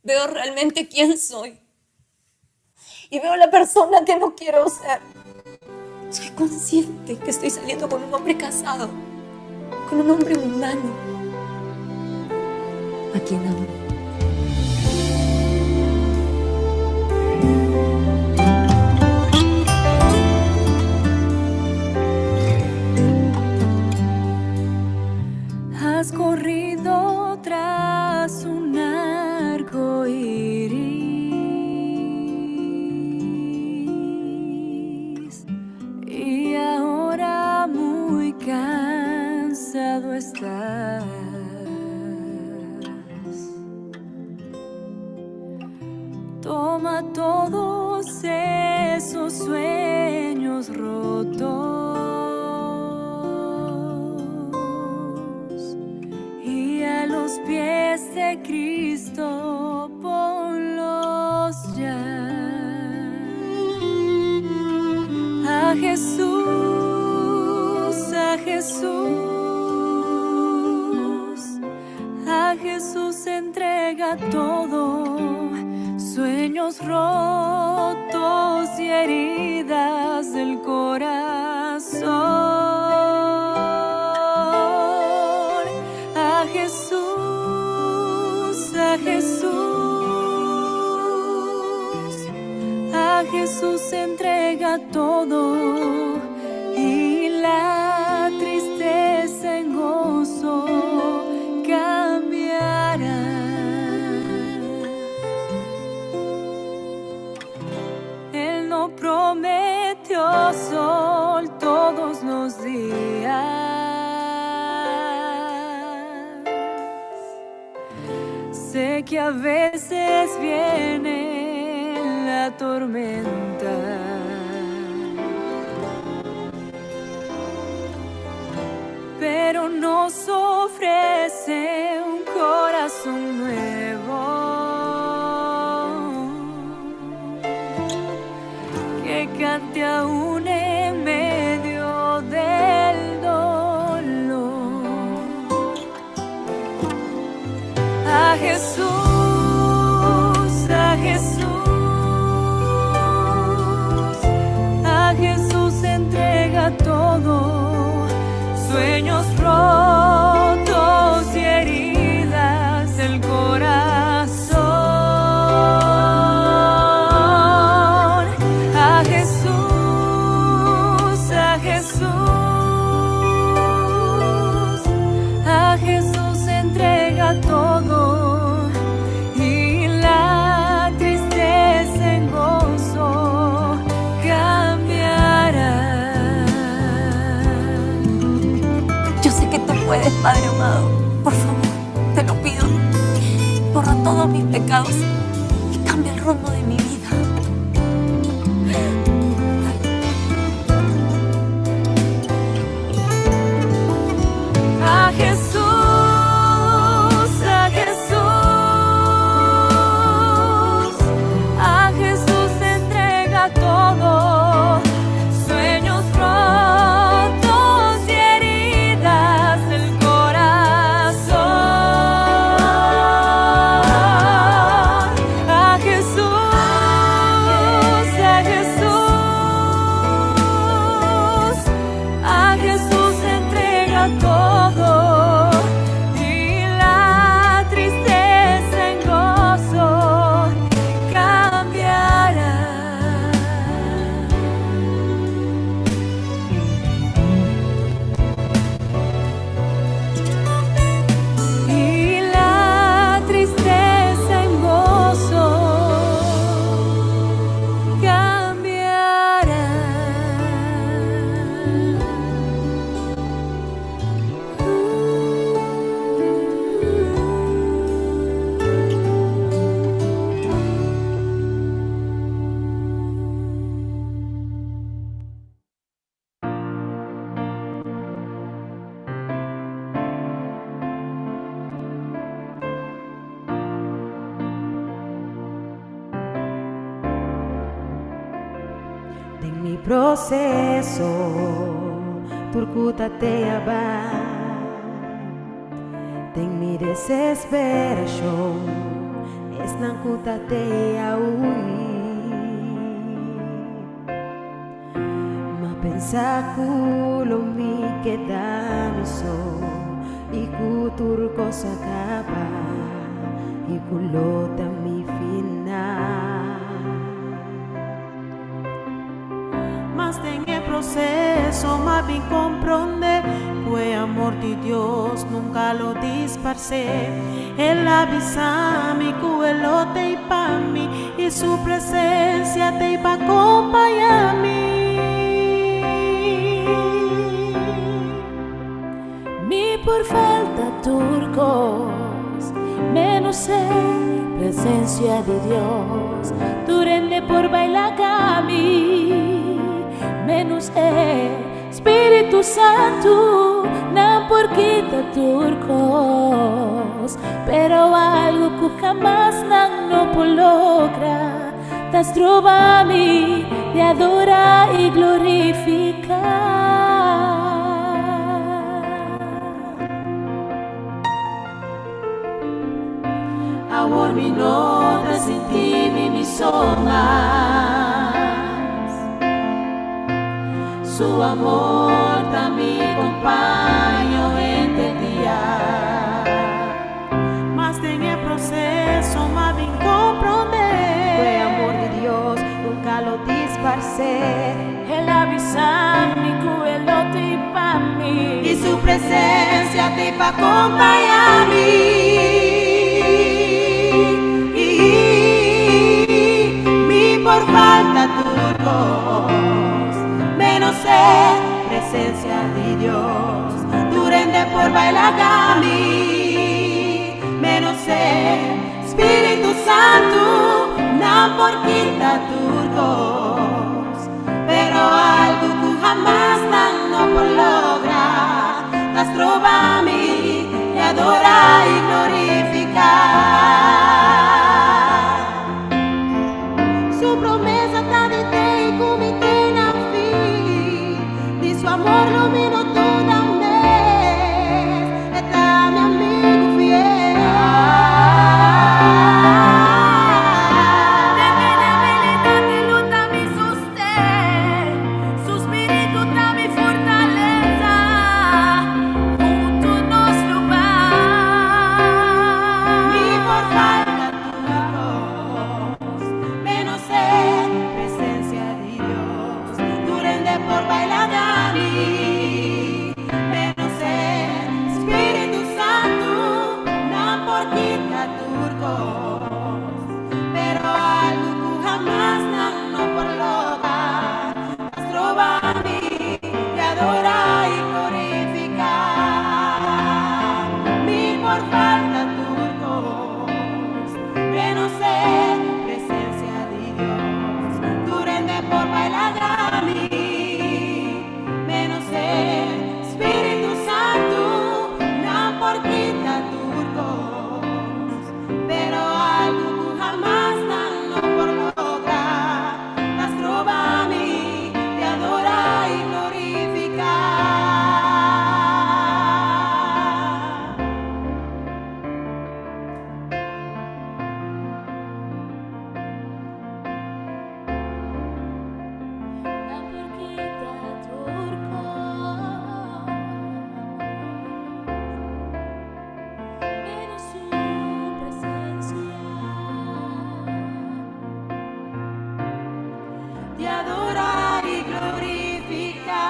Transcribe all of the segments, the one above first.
Veo realmente quién soy. Y veo la persona que no quiero ser. Soy consciente que estoy saliendo con un hombre casado, con un hombre mundano, a quien amo. Has corrido tras un arco iris y ahora muy cansado estás. Toma todos esos sueños rotos y a los pies de Cristo ponlos ya. A Jesús, a Jesús, a Jesús entrega todo, sueños rotos y heridas del corazón. A Jesús, a Jesús, a Jesús entrega todo y la tristeza en gozo cambiará. Él no prometió sol todos los días. Sé que a veces viene la tormenta. Pero nos ofrece un corazón nuevo que cante aún en medio del dolor. A Jesús, a Jesús, a Jesús entrega todo, sueños rotos y heridas del corazón. A Jesús, a Jesús, a Jesús entrega todo y la tristeza en gozo cambiará. Yo sé que tú puedes, Padre amado. Por favor, te lo pido. Borra todos mis pecados y cambia el rumbo de mi vida. A Jesús, a Jesús, a Jesús entrega todo, sueños rotos y heridas del corazón. A Jesús, a Jesús, a Jesús entrega todo y la tristeza en gozo cambiará. Y la tristeza en gozo cambiará. Den mi proseso, tur ku ta te aba. Den mi desesperashon, es Esnan ku ta te a hui. M'a pensa ku lo mi keda mi so i ku tur kos a kaba i ku lo ta mi final. Mas den e proseso m'a bin komprondé ku e amor di Dios nunka lo disparsé. El a bisa mi ku e lo t'ei pa mi i su presensia t'ei pa kompañá mi. Mi por falta tur kos, menos e presensia di Dios. Tur hende por baila ka mi, menos e Spiritu Santu. Nan por kita tur kos, pero algu ku hamas nan no por logra ta stroba mi di adorá i glorifiká. Awor mi no ta sinti mi mi so mas. Su amor ta mi kompaño henter dia. Mas den e proseso m'a bin komprondé. Ku e amor di Dios nunka lo disparsé. El a bisa mi ku e lo t'ei pa mi. I su presensia t'ei pa kompañá mi. Mi por falta tur kos, menos e presensia di Dios. Tur hende por baila mi, menos e Spiritu Santu. Nan por kita tur kos, pero algu ku hamas nan no por logra ta stroba mi di adorá i glorifiká. Su promesa ta di te i ku mi te na fin. Di su amor lo mi no duda mes. E ta mi amigu fiel. Den mi debilidat e lo ta mi sosten, su spiritu ta mi fortalesa, huntu nos lo bai. Mi por falta tur kos, menos e presensia di Dios. Tur hende por baila mi, menos e Spiritu Santu. Nan por kita tur kos, pero algu ku hamas nan no por logra ta stroba mi di adorá i glorifiká. Mi por falta tur kos, menos e presensia di Dios. Tur hende por baila mi, menos e Spiritu Santu. Nan por kita tur kos, pero algu ku hamas nan no por logra ta stroba mi di adorá i glorifiká. Nan por kita tur kos, menos su presensia. Di adorá i glorifiká.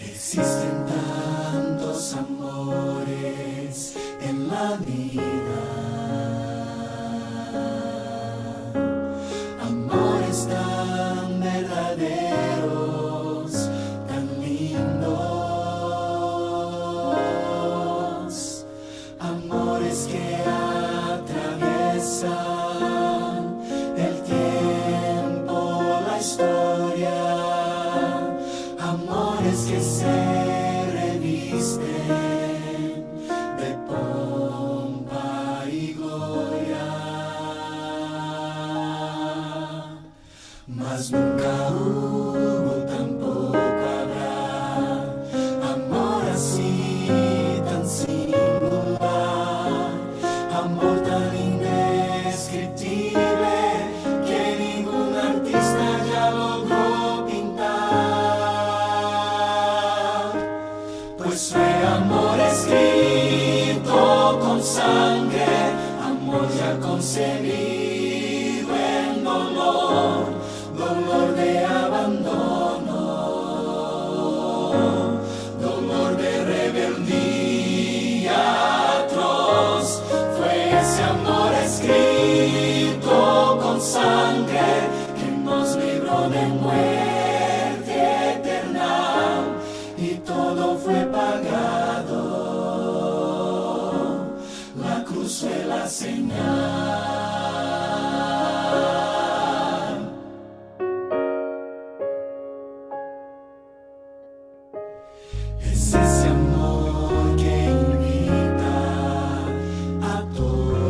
Existen tantos amores en la vida. Amores tan verdaderos, tan lindos. Amores que atraviesan el tiempo, la historia. que se revisten de pompa y gloria, mas nunca hubo, tampoco habrá amor así tan singular, amor tan indescriptible que ningún artista ya logró pintar. Pues fue amor escrito con sangre, amor ya concebido en dolor, dolor de abandono, dolor de rebeldía atroz. Fue ese amor escrito con sangre que nos libró de muerte eterna y todo fue pagado. La cruz fue la señal. Es ese amor que invita a todos,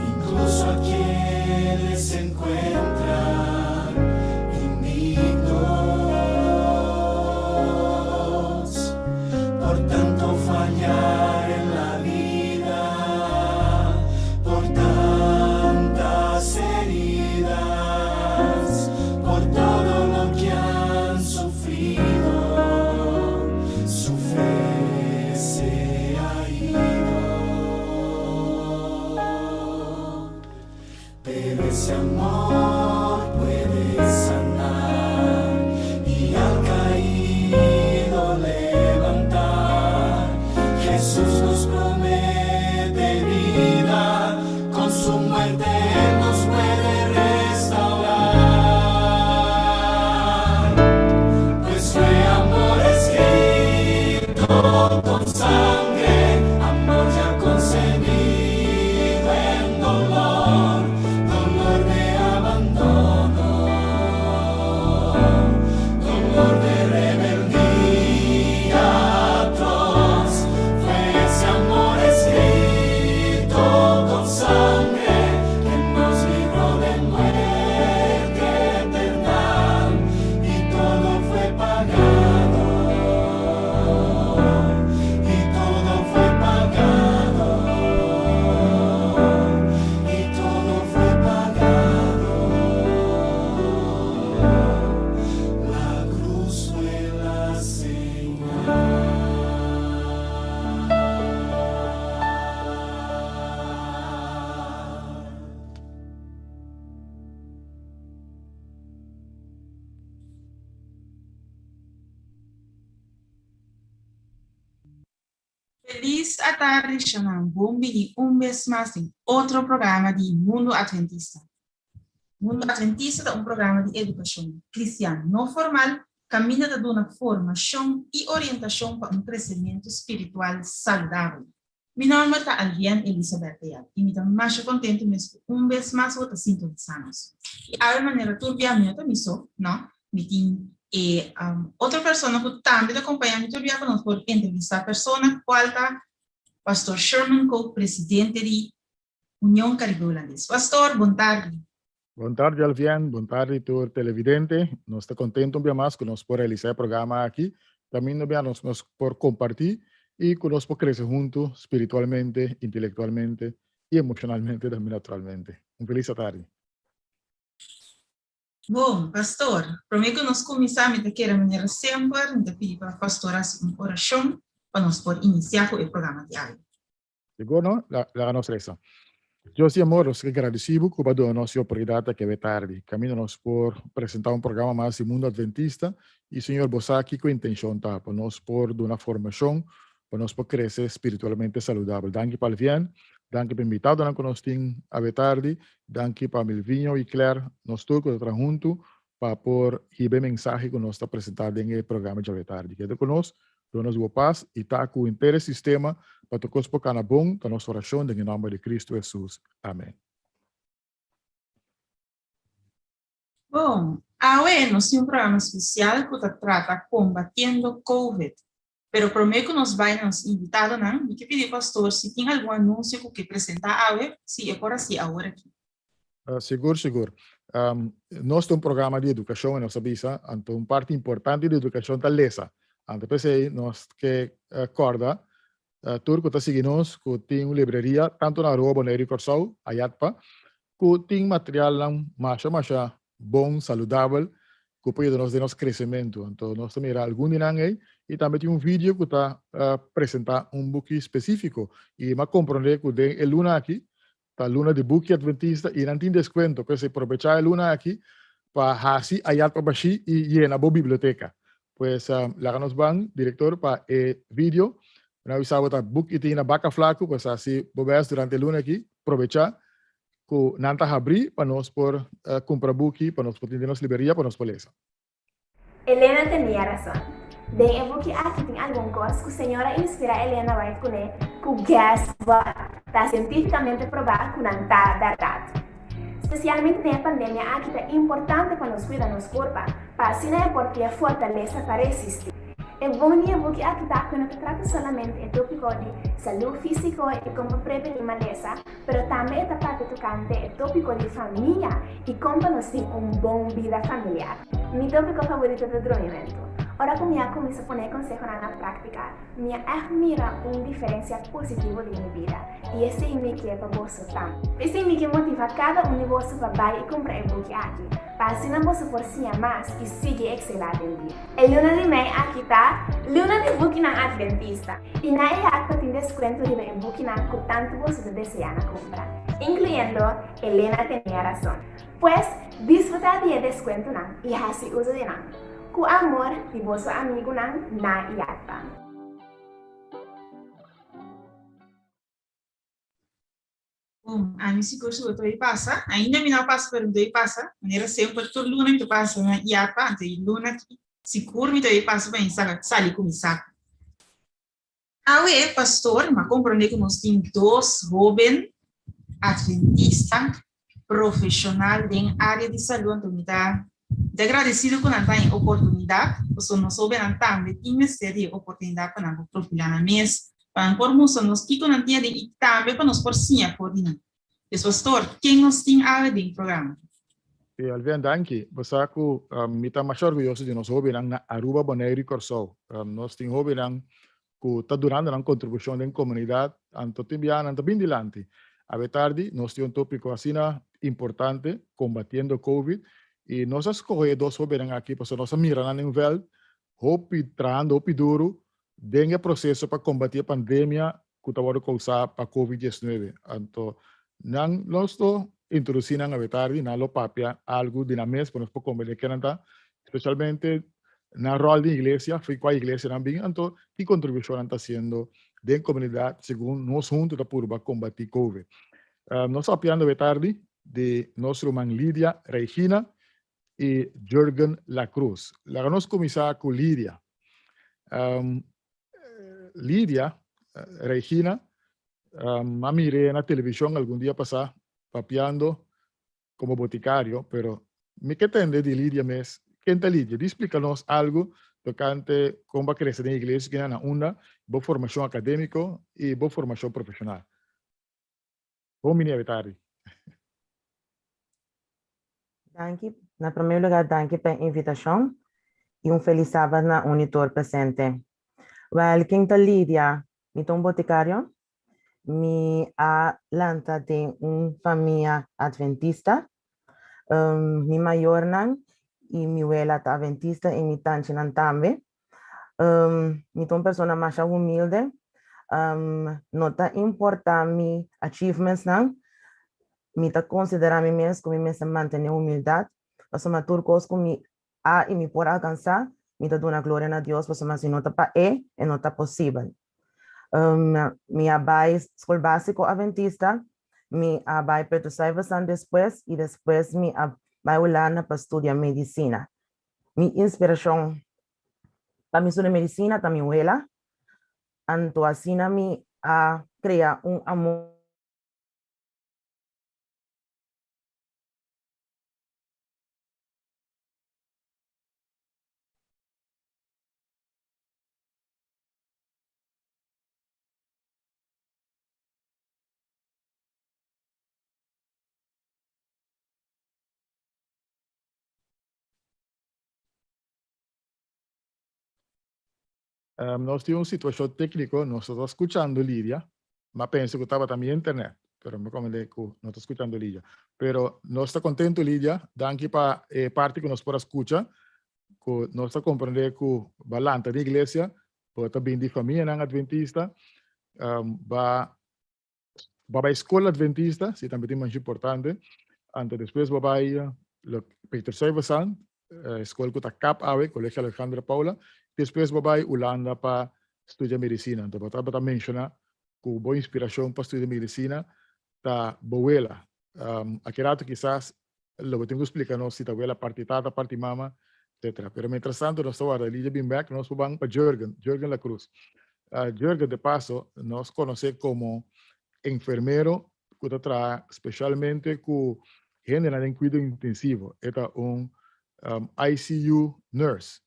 incluso a quienes se encuentran indignos por tanto fallar en la vida, por tantas heridas, por todo lo que han sufrido, su fe se ha ido. Pero ese amor puede sanar y al caído levantar. Jesús nos promete vida, con su muerte Él nos puede restaurar. Pues fue amor escrito con sangre, amor ya concebido en dolor, dolor de abandono, dolor de rebeldía atroz. Fue ese amor escrito con sangre que nos libró de muerte eterna y todo fue pagado, y todo fue pagado, y todo fue pagado. La cruz fue la señal. Felis atardi, Shaman. Bon bini un bes mas den otro programa di Mundo Adventista. Mundo Adventista ta un programa di edukashon kristian no formal kaminda ta duna formashon i orientashon pa un kresementu spiritual saludabel. Mi nòmber ta Alvien Elisabeth Deyal i mi ta masha kontentu mes ku un bes mas bo ta sintonisá nos. I awe manera tur bia mi no ta mi so, no, mi tin e otro persona ku tambe ta kompañá mi tur bia pa nos por entrevistá persona kual ta Pastor Sherman Kook, presidente di Union Caribe Hulandes. Pastor, bon tardi. Bon tardi Alvien, bon tardi tur televidente. Nos ta contento un bia mas cu nos por realisa e programa aki. Caminda bia nos nos por comparti y cu nos por crece hunto spiritualmente, intelectualmente y emocionalmente tambe naturalmente. Un feliz atardi. Bon, Pastor, prome cu nos cuminsa mi ta kere manera semper mi ta pidi pa Pastor haci un oracion pa nos por inicia cu e programa di awe. Sigur no? Laga nos resa. Dios di amor, nos ke gradisí bo ku bo a duna nos e oportunidat aki awe tardi, kaminda nos por presentá un programa mas di Mundo Adventista. I Señor, bo sa kiko e intenshon ta, pa nos por duna formashon, pa nos por krese spiritualmente saludabel. Danki pa Alvien, danki pa invitadonan ku nos tin awe tardi, danki pa Milvinho i Claire, nos tur ku ta traha huntu pa por hiba e mensahe ku nos ta presentá den e programa djawe tardi. Keda ku nos, duna nos bo pas i ta ku henter e sistema pa tur kos por kana bon, ta nos orashon den e nòmber di Kristu Hesus. Amèn. Bon, Awe nos tin un programa spesial ku ta trata Kombatiendo Covid. Pero promé ku nos bai na nos invitadonan, mi ke pidi pastor si tin algun anunsio ku ke presentá awe, si e por hasi awor aki. Sigur, sigur. Nos ta un programa di edukashon, nos a bisa, anto un parti importante di edukashon ta lesa. Anto p'esei nos ke kòrda tur ku ta sigui nos ku tin un libreria tantu na Aruba, Boneiru i Kòrsou, Ayatpa, ku tin materialnan masha masha bon, saludabel, ku por yuda nos den nos kresementu. Anto nos ta mira algun di nan ei i tambe tin un video ku ta presentá un buki spesífiko. I mi a komprondé ku den e luna aki ta luna di buki adventista i nan tin deskuento. P'esei probechá e luna aki pa hasi ayat pa bashí i yena bo biblioteka. Pues laga nos ban, direktor, pa e video. Mi a bisa bo ta buki tin na baka flaku, pues hasi bo bèst durante e luna aki, probechá ku nan ta habrí pa nos por kumpra buki, pa nos por tin den nos libreria, pa nos por lesa. Elena tenia rason. Den e buki aki tin algun kos ku Señor a inspirá Elena White kuné ku guess what? Ta sientífikamente probá ku nan ta bèrdat. Spesialmente den e pandemia aki ta importante pa nos kuida nos kurpa pa asina e por pia fortalesa pa resistí. E bon di e buki aki ta ku no ta trata solamente e tópiko di salú físiko i kon pa prevení malesa, Pero tambe e ta papia tokante e tópiko di famia i kon pa nos tin un bon bida familiar. Mi tópiko favorito ta dromimentu. Ora ku mi a kuminsá pone e konsehonan na práktika, mi a ègt mira un diferensia positivo den mi bida, i esei mi ke pa boso tambe. P'esei mi ke motivá kada un di boso pa bai i kumpra e buki aki, pa asina boso por siña mas i sigui ekselá den bida. E luna di mei aki ta Luna di Bukinan Adventista! I na e akto tin deskuento riba e bukinan ku tantu boso ta deseá na kumpra, inkluyendo Elena Tenía Razón. Pues, disfrutá di e deskuentonan i hasi uso di nan. Ku amor di boso amigunan na IATPA. Bon, ami sigur sigur ta bay pasa. Ainda mi no a pasa, pero mi ta bay pasa. Manera semper tur luna mi ta pasa na IAPA, anto e luna aki sigur mi ta bay pasa pa mi sali ku mi saku. Awe, pastor, mi a komprondé ku nos tin dos hóben adventista profeshonal den área di salú, anto mi ta mi ta agradesido ku nan ta haña e oportunidat, pasobra nos hóbennan tambe tin mester di e oportunidat pa nan por profilá nan mes, pa nan por mustra nos kiko nan tin aden i tambe pa nos por siña for di nan. Pues pastor, ken nos tin awe den programa? Sí, Alvin, danki. Bo sa ku mi ta masha orguyoso di nos hóbennan na Aruba, Boneiru i Kòrsou. Nos tin hóbennan ku ta dunando nan kontribushon den komunidat, anto tin biaha nan ta bin dilanti. Awe tardi nos tin un tópiko asina importante, kombatiendo Covid, i nos a skohe e dos hóbennan aki pasobra nos a mira nan den vèlt hopi trahando hopi duru den e proseso pa kombatí e pandemia ku ta wòrdu kousá pa Covid diesnuebe. Anto nan nos lo introdusí nan awe tardi, nan lo papia algu di nan mes pa nos por komprendé ke nan ta, spesialmente nan ròl den iglesia, for kua iglesia nan bin, anto ki kontribushon nan ta hasiendo den komunidat segun nos huntu ta purba kombatí Covid. Nos ta papiando awe tardi di nos ruman Lidia Regina i Jurgen La Cruz. Laga nos kuminsá ku Lidia. Lidia Regina, a mir'é na televishon algun dia pasá papiando komo botikario, pero mi ke tende di Lidia mes. Ken ta Lidia? Di splika nos algu tokante kon bo a krese den iglesia kina na unda, bo formashon akadémiko i bo formashon profeshonal. Bon bini awe tardi. Danki. Na promé lugá danki pa e invitashon i un felis sabat na un i tur presente. Wèl, ken ta Lidia? Mi ta un botikario. Mi a lanta den un famia adventista. Mi mayornan i mi wela ta adventista i mi tanchinan tambe. Mi ta un persona masha humilde. No ta importa mi achievementsnan, mi ta konsiderá mi mes ku mi mester mantené humildat, pasobra tur kos ku mi a i mi por alkansá, mi ta duna gloria na Dios, pasobra si no ta pa E, e no ta posibel. Mi a bai skol básiko adventista, mi a bai Petrus Stuyvesant despues i despues mi a bai Hulanda pa studia medisina. Mi inspirashon pa mi studia medisina ta mi wela, anto asina mi a krea un amor. Nos tin un situashon tékniko, nos no ta skuchando Lidia. M'a pensa ku tabata mi internet, pero mi komprendé ku no ta skuchando Lidia. Pero nos ta kontentu Lidia, danki pa e parti ku nos por a skucha, ku nos ta komprendé ku bo a lanta den iglesia, bo ta bin di famianan adventista, bo a bai skol adventista, si tambe tin masha importante, anto despues bo a bai Peter Stuyvesant, skol ku ta kap awe, Colegio Alejandro Paula, despues bo bai Hulanda pa studia medisina. Anto bo tabata menshoná ku bo inspirashon pa studia medisina ta bo wela. Aki rato kisas lo bo tin ku splika nos si ta wela parti tata, parti mama, etcetera. Pero mientras tanto nos ta warda Lidia bin bèk, nos por ban pa Jurgen, Jurgen La Cruz. Jurgen de paso nos konosé komo enfermero ku ta traha spesialmente ku hendenan den kuido intensivo. E ta un ICU nurse.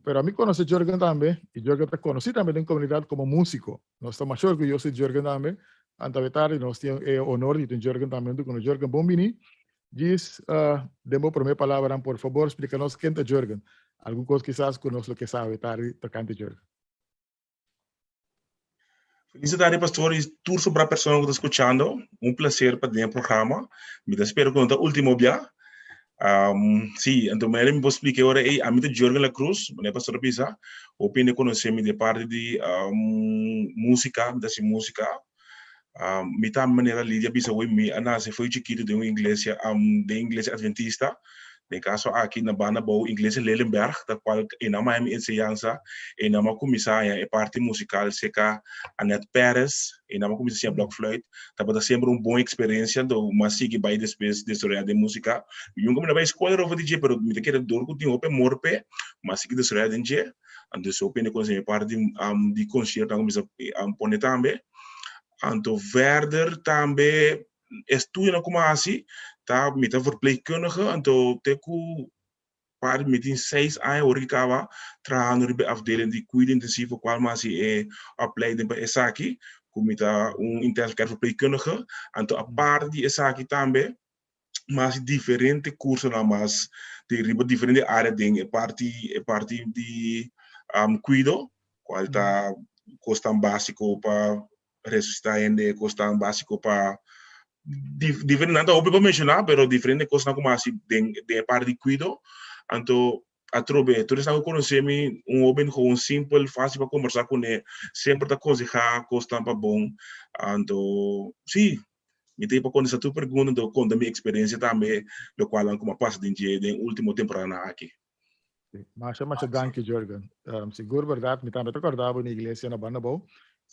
Pero ami konosé Jurgen tambe i Jurgen ta konosí tambe den komunidat komo músiko. Nos ta masha orguyoso di Jurgen tambe. Anta awe tardi nos tin e honor di tin Jurgen tambe huntu ku nos. Jurgen, bon bini. Djis den bo promé palabranan por fabor splika nos ken ta Jurgen. Algun kos kisas ku nos lo ke sa awe tardi tokante Jurgen. Feliz tarde, pastor, y tur sobra persona ku ta skuchando. Un placer pa den e programa. Mi ta spera ku no ta último bia. Sí, anto manera mi por splika e ora ei, ami ta Jurgen La Cruz, manera pastor a bisa. Hopi hende konosé mi de parti di músika, mi ta hasi músika. Mi ta manera Lidia bisa hoy, mi a nase fo'i chikitu den un iglesia, den iglesia adventista, den kaso aki na banda bou iglesia Lelenberg, ta kual einan mi a haña mi enseñansa, einan mi a kuminsá haña e parti musikal serka Annette Perez, einan mi a kuminsá siña blokfluit, tabata semper un bon eksperensia, anto mi a sigui bai despues desaroyá den músika. Mi nunka mi no bai skol erover di dje, pero mi ta kere dor ku tin hopi amor p'e, mi a sigui desaroyá den dje. Anto so pende konosé mi parti di konsierto a kuminsá pone tambe. Anto verder tambe estudionan ku mi a hasi ta mi ta verpleegkundige anto te ku par mi tin seis aña awor ki kaba trahando riba e afdeling di kuido intensivo kual mi a hasi e opleiding pa esaki ku mi ta un intensive care verpleegkundige. Anto aparte di esaki tambe mas diferente cursonan mas di riba diferente área den e parti e parti di cuido cual ta cosnan básico pa resucita hende, cosnan básico pa diferente nan ta hopi pa menciona pero diferente cosnan cu mas den den e parti di cuido anto atrobe tur esnan cu conoce mi un hoben gewoon simpel fácil pa conversa cune semper ta conseha cosnan pa bon anto si Mi ta pa kontestá tur pregunta, anto konta mi eksperensia tambe, lokualnan ku mi a pasa den dje den último temporadanan aki. Masha, masha danki, Jurgen. Sigur bèrdat, mi tambe ta kòrda bo na iglesia na Banda Bou.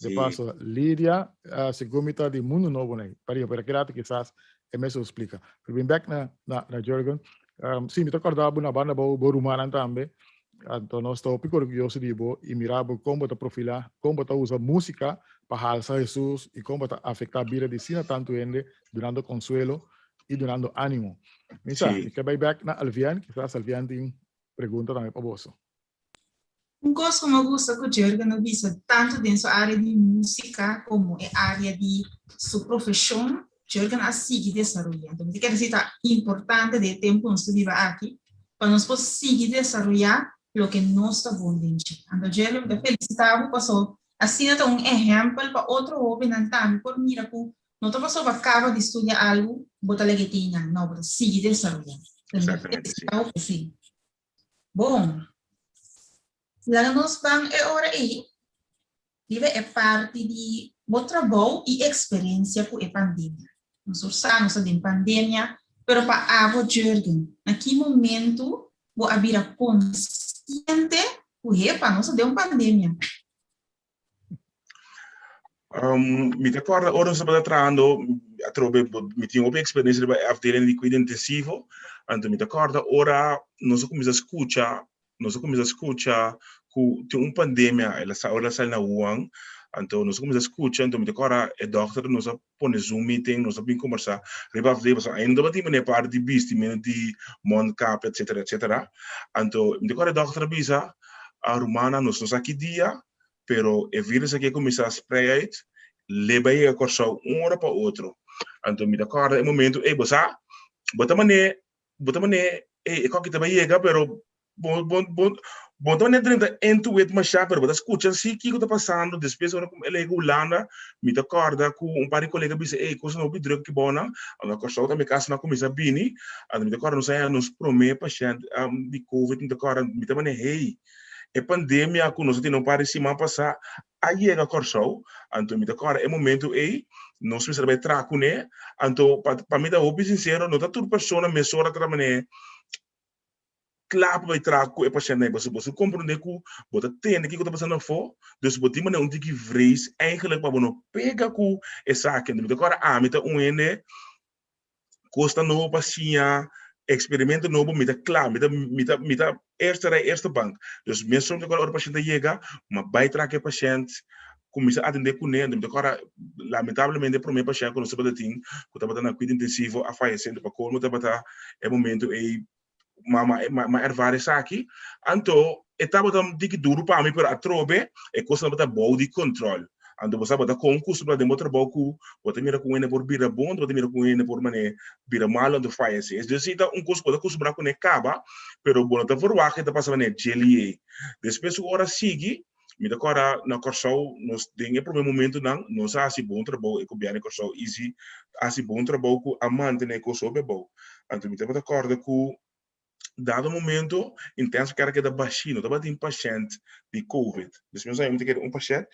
De paso, Lidia, segun mi ta di Mundu Nobo nei. Pariba, pero aki rato kisas e mes lo splika. Pero bin bèk na na Jurgen. Si, mi ta kòrda bo na Banda Bou, bo rumannan tambe. Anto nos ta hopi orguyoso di bo i mira bo kon bo ta profilá, kon bo ta usa músika pa halsa Hesus i kon bo ta afektá bida di asina tantu hende dunando konsuelo i dunando ánimo. Mi sa, mi ke bai bèk na Alvian, kisas Alvian tin pregunta tambe pa boso. Un kos ku mi a gusta ku Jurgen a bisa tantu den su área di músika komo e área di su profeshon, Jurgen a sigui desaroyá. Anto mi ta kere si ta importante den e tempu ku nos ta biba aki pa nos por sigui desaroyá loke nos ta bon den dje. Anto Jurgen mi ta felisitá bo paso asina ta un ehèmpel pa otro hóbennan tambe por mira ku no ta pasobra kaba di studia algu bo ta lege tin nan, no, bo ta sigui desaroyá. Mi ta felisitá bo p'esei. Bon, laga nos ban e ora ei riba e parti di bo trabou i eksperensia ku e pandemia. Nos tur sa nos ta den pandemia, pero pa abo Jurgen, na ki momentu bo a bira konsiente ku hepa nos ta den un pandemia? Mi ta kòrda ora nos tabata trahando atrobe mi tin hopi eksperensia riba e afdeling di kuido intensivo, anto mi ta kòrda ora nos a kuminsá skucha nos a kuminsá skucha ku tin un pandemia, el a sa ora el a sali na Wuhan, anto nos a kuminsá skucha, anto mi ta kòrda e dòkter nos a pone Zoom meeting, nos a bin kombersá riba afdeling, pasobra ainda no tabatin manera parti di bistimentu di mondkap etsetera etsetera, anto mi ta kòrda e dòkter a bisa, Rumannan nos no sa ki dia, pero e virus aki a kuminsá sprei uit, leba yega Kòrsou un ora pa otro, anto mi ta kòrda e momentu, ey bo sa, bo ta manera, bo ta manera, ey e kòki ta bai yega pero. Bo bo bo bo ta net drenta into it masha, pero bo ta skucha si kiko ta pasando. Despues ora ku mi a lei ku Hulanda, mi ta kòrda ku un par di kolega bisa, ey, kos no hopi druk aki bou nan. Anto Kòrsou ta mi kas nan kuminsá bini. Anto mi ta kòrda nos a haña nos promé pashènt di covid, mi ta kòrda mi ta manera, hey, e pandemia ku nos a tene un par di siman pasá a yega Kòrsou. Anto mi ta kòrda e momento ei, nos mester a bai traha kuné. Anto pa pa mi ta hopi sinsero, no ta tur persona mesora ta manera kla pa bai traha ku e pashèntnan ei, pasobra bo su komprondé ku bo ta tende kiko ta pasando afó, dus bo tin manera un tiki vrees eigenlijk pa bo no pega ku esaki. Anto mi ta kòrda ami ta un hende kos ta nobo pa siña, eksperimento nobo mi ta kla, mi ta mi ta mi ta eerste rij eerste bank. Dus mesora mi ta kòrda ora pashènt a yega, mi a bai traha ku e pashènt, kuminsá atendé kuné, anto mi ta kòrda lamentablemente e promé pashènt ku nos tabata tin ku tabata na kuido intensivo a fayesé, anto pa kolmo tabata e momento ei ma ma ma ervaar esaki, anto e tabata un tiki duru pa mi pero atrobe e kosnan tabata bou di control. Anto bo sa bo ta kon kustumbrá den bo trabou ku bo ta mira ku un hende por bira bon, bo ta mira ku un hende por manera bira malu anto fayesé. Es desi ta un kos ku bo ta kustumbrá kuné kaba, pero bo no ta verwagt e ta pasa manera djelié. Despues ku ora sigui, Mi ta kòrda na Kòrsou nos den e promé momentunan nos a hasi bon trabou, e gobièrnu di Kòrsou easy a hasi bon trabou ku a mantené e kos hopi abou. Anto mi tabata kòrda ku dado momento intensive care a keda bashí, no tabatin pashènt di covid. Des mi ta kere un pashènt,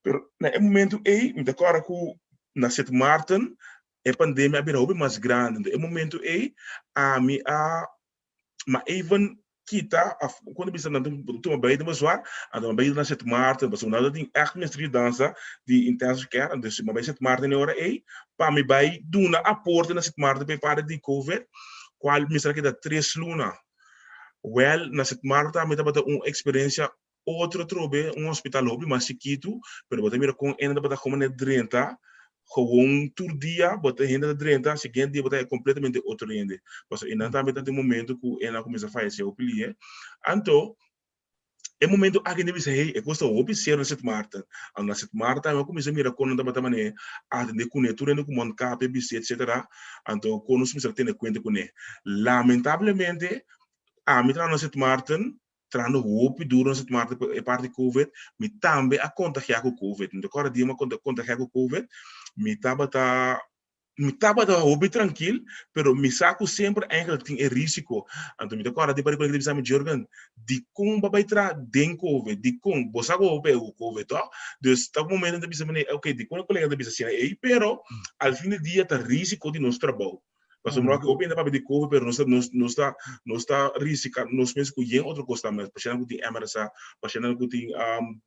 pero na e momento ei mi ta kòrda ku na Sint Maarten e pandemia a bira hopi mas grandi. Anto e momento ei ami a Ma even kita of kon ta bisa nan tuma beide bezwaar, anto nan bai na Sint Maarten pasobra nan ta tin ègt mester yudansa di intensive care, dus mi a bai Sint Maarten e ora ei pa mi bai duna aporte na Sint Maarten pa e parti di covid kual mester a keda tres luna. Wèl na Sint Maarten tambe tabata un eksperensia Otro atrobe un hospital hopi mas chikitu, pero bo ta mira kon hende tabata komo na drenta, gewoon tur dia bo ta hende ta drenta, siguiente dia bo ta completamente otro hende. Pasobra einan tambe ta tin momento ku e nan kuminsa fayesé hopi lihe. Anto, e momento aki nan bisa hey, e kos ta hopi serio na Sint Maarten. Anto na Sint Maarten tambe bo kuminsa mira kon nan tabata manera atendé kuné, tur hende ku mondkapje bisti etcetera. Anto kon nos mester tene kuenta kuné. Lamentablemente, ami traha na Sint Maarten, trahando hopi duro na Sint Maarten pa e parti covid, mi tambe a kontagiá ku covid. Mi ta kòrda dia mi a kontagiá ku covid, mi tabata mi tabata hopi trankil, pero mi sa ku semper eigenlijk tin e risiko. Anto mi ta kòrda di parti kolega ta bisa mi, Jurgen, dikon bo a bai traha den covid? Dikon? Bo sa ku bo pega ku covid tòg? Dus ta un momento mi ta bisa manera, oke, dikon e kolega ta bisa asina ei? Pero al fin di dia ta risiko di nos trabou. Pasobra no hopi hende papia di covid pero nos ta nos nos ta nos ta risika nos mes ku yen otro kos tambe. Pashèntnan ku tin MRSA, pashèntnan ku tin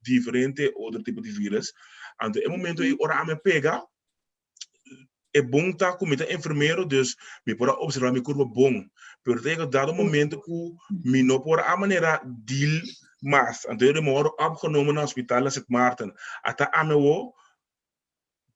diferente otro tipo di virus. Anto e momento ei ora ami a pega, e bon ta ku mi ta enfermero dus mi por a observa mi kurpa bon. Pero ta yega dado momento ku mi no por a manera deal mas. Anto yo mi a wòrdu opgenomen na hospital na Sint Maarten. Ata ami awor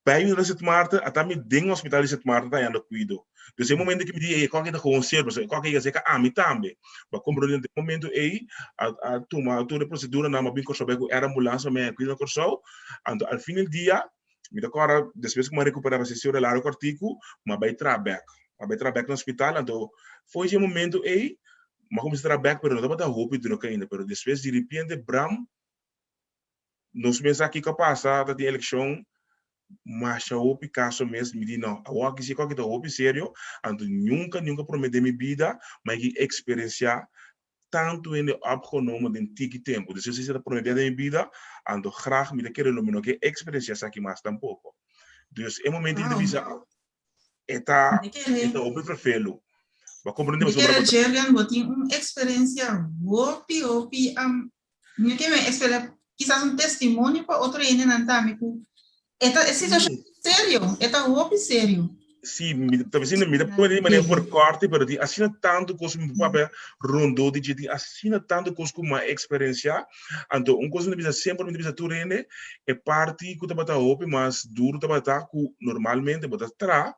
Bij mi na Sint Maarten, ata mi den hospital di Sint Maarten ta hañando kuido. Dus e momento ku mi di, ey, e kòke ta gewoon serio, pasobra e kòke yega serka ami tambe. Bo a komprondé den e momento ey, a a tuma tur e proseduranan, mi a bin Kòrsou bai ku air ambulans pa mi haña kuido na Kòrsou. Anto al fin del dia, mi ta kòrda despues ku mi a rekuperá pa sesi ora largu kòrtiku, mi a bai traha bèk. Mi a bai traha bèk na hospital, anto for dje momento ey, mi a kuminsá traha bèk, pero no tabata hopi drùk ainda. Pero despues diripiente bram, Nos mes sa kiko a pasa ta tin elekshon masha hopi kaso mes mi di no awor aki si ku aki ta hopi serio anto nunka nunka prome den mi bida mi a ki eksperensiá tantu hende opgenomen den tiki tempu dus esei ta prome bia den mi bida anto grag mi ta kere lo mi no ke eksperensiá esaki mas tampoko dus e momento mi ta bisa e ta e ta hopi ferfelu. Bo a komprendé Mi kere Jurgen, bo tin un eksperensia hopi hopi mi ke men eksperensia kisas un testimonio pa otro hendenan tambe ku e ta e situashon serio, e ta hopi serio. Sí, mi ta bisa mi ta pone di manera verkorte, pero tin asina tantu kos ku mi por papia rondó di dje, tin asina tantu kos ku mi a eksperensiá. Anto un kos mi ta bisa semper mi ta bisa tur hende, e parti ku tabata hopi mas duru tabata ku normalmente bo ta traha,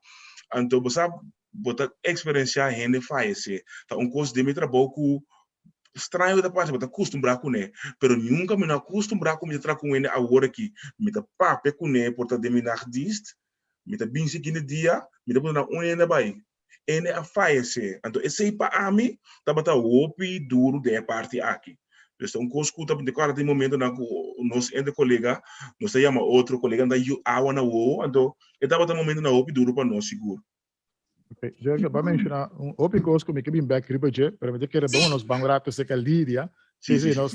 anto bo sa bo ta eksperensiá hende fayesé. Ta un kos den mi trabou ku straño ta parse bo ta kustumbrá kuné, pero nunka mi no a kustumbrá ku mi ta traha ku un hende awor aki. Mi ta papia kuné por ta den mi nachtdienst, Mi ta bin siguiente dia, mi ta puntra nan un hende a bai. Ene a fayesé. Anto esei pa ami tabata hopi duru den e parti aki. Dus ta un kos ku ta kòrda tin momentonan ku nos entre kolega nos ta yama otro kolega nan ta yu awa na wowo anto e tabata momentonan hopi duru pa nos sigur. Ok, Jurgen, bo a menshoná un hopi kos ku mi ke bin bèk riba dje, pero mi ta kere bon nos ban un rato serka Lidia. Sí, sí, nos,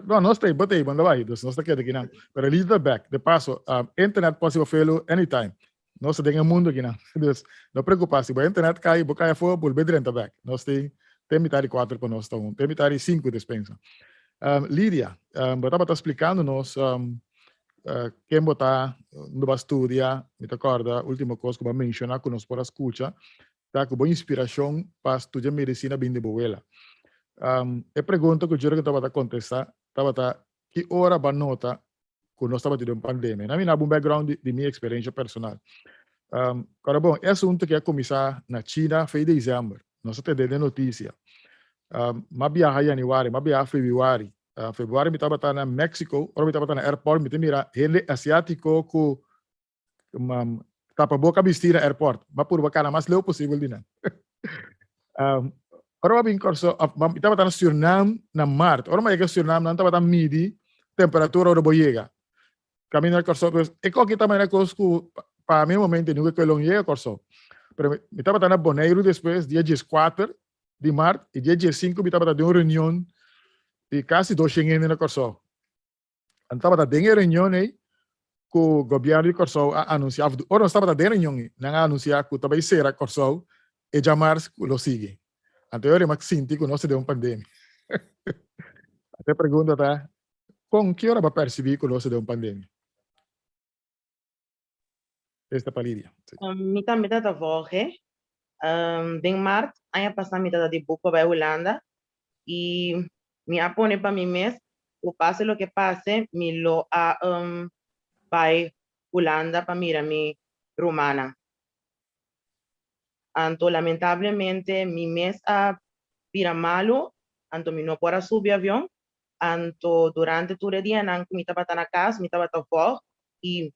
no, nos ta ei, bo ta ei, bo no ta bai, dus nos ta keda kinan. Pero Lidia ta bèk. De paso, internet por hasi bo felu anytime. Nos ta den e mundo kinan. Dus, no preocupa, si bo internet kai, bo kai afó, bolbe drenta bek. Nos tin te mitad di cuatro pa nos ta un, te mitad di cinco despensa. Lidia, bo tabata splicando nos ken bo ta, unda bo a studia, mi ta corda ultimo cos cu bo a menciona cu nos por a scucha, ta cu bo inspiracion pa studia medicina bin di bo wela. E pregunta cu Jurgen tabata contesta tabata ki ora bo a nota ku nos tabata den un pandemia. Na mi na un background di, di mi experiencia personal. Kora bon, e asunto ke a kuminsá na China fei december. Nos a tende den noticia. M'a biaha januari, m'a biaha februari. Februari mi tabata na Mexico, ora mi tabata na airport mi ta mira hende asiatiko ku tapaboka bisti na airport. M'a purba kana mas leu posibel di nan. Ora m'a bin Kòrsou, mi tabata na Surinam na mart. Ora m'a yega Surinam nan tabata midi temperatura ora bo yega. Kaminda na Kòrsou, pues e koki ta manera kos ku pa mi momento nunka ke long yega Kòrsou. Pero mi tabata na Boneiru despues dia dieskuater di mart i dia diesinku mi tabata den un reunion di kasi doshen hende na Kòrsou. Nan tabata den e reunion ei ku gobièrnu di Kòrsou a anunsiá, òf ora nos tabata den e reunion ei, nan a anunsiá ku ta bai sera Kòrsou e djamars ku lo sigui. Anto e ora mi a sinti ku nos ta den un pandemia. Anto e pregunta ta, kon ki ora bo a persibí ku nos ta den un pandemia? Esta pa Lidia. Mi tambe ta ta volg e. Den mart aña pasá mi ta ta di buk pa bai Hulanda i mi a pone pa mi mes ku pase loke pase mi lo a bai Hulanda pa mira mi rumannan. Anto lamentablemente mi mes a bira malu anto mi no por a subi avion anto durante tur e dianan ku mi tabata na kas mi tabata volg i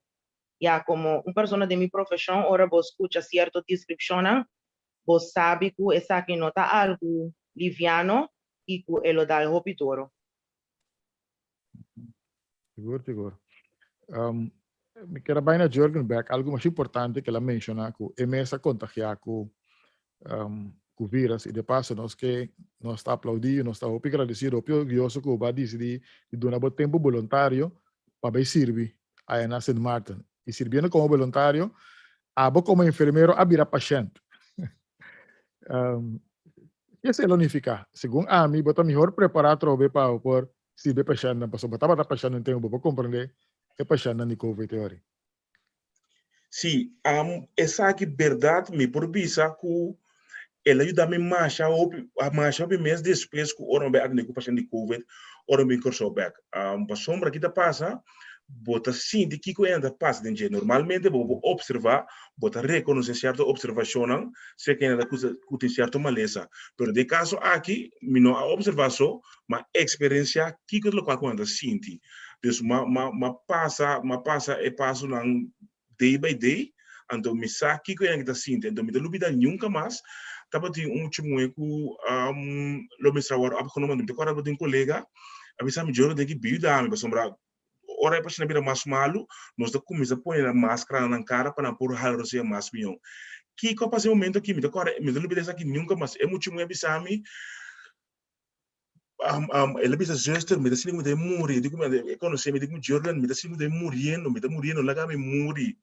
ya komo un persona den mi profeshon ora bo skucha sierto deskripshonnan bo sabi ku esaki no ta algu liviano i ku e lo dal hopi doro. Sigur, sigur. Mi kier a bai na Jurgen bek, algu masha importante ku el a menshoná ku e mes a kontagiá ku ku virus i de paso nos ke nos ta aplaudí, nos ta hopi gradesido, hopi orguyoso ku bo a disidí di duna bo tempu boluntario pa bai sirbi aya na Sint Maarten. I sirbiendo komo boluntario, abo komo enfermero a bira pashènt. Ke esei lo nifiká? Segun ami, bo ta mihor prepará atrobe pa bo por sirbi e pashèntnan, pasobra bo tabata pashènt un tempu, bo por komprendé e pashèntnan di covid e ora. Sí, esaki berdad mi por bisa cu el a yuda mi masha hopi, masha hopi mes despues cu ora mi bai atende cu pashent di covid, ora mi bin Corsou bek. Pasobra ki ta pasa, bo ta sinti kico e ta pasa den dje. Normalmente bo por observa, bo ta reconoce cierto observacionnan, sea cu e ta cu tin cierto malesa. Pero den e caso aki, mi no a observa so, ma experiencia kico ta locual cu nan ta sinti. Dus m'a m'a m'a pasa m'a pasa e pasonan day by day, anto mi sa kiko e ta sinti, anto mi ta lubida nunca mas tabatin un mucha muhe ku lo mester a wòrdu opgenomen, anto mi ta kòrda tabatin un kolega a bisa mi, Jordan tin ki biyuda mi pasobra ora e pashent a bira mas malu nos ta kuminsá pone nan maskara na nan kara pa nan por hala rosea mas mihó. Kiko a pasa e momento aki mi ta kòrda mi ta lubida esaki nunca mas, e mucha muhe a bisa mi, El a bisa, Zuster, mi ta sinti ku mi ta muri. E di ku mi, e konosé mi, e di ku mi, Jurgen, mi ta sinti ku mi ta muriendo, mi ta muriendo, laga mi muri.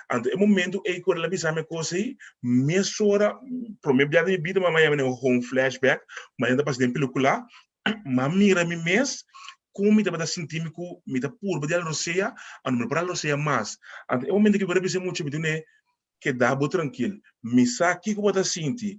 Anto e momento ei ku el a bisa mi e kos ei, mesora, promé bia den mi bida mi a yama un flashback, manera ta pasa den pelikula, mi a mira mi mes kon mi tabata sinti mi ku mi ta purba di al rosea, anto mi no por al rosea mas. Anto e momento ku mi por a bisa e mucha, mi dun'é, Keda bo trankil, mi sa kiko bo ta sinti,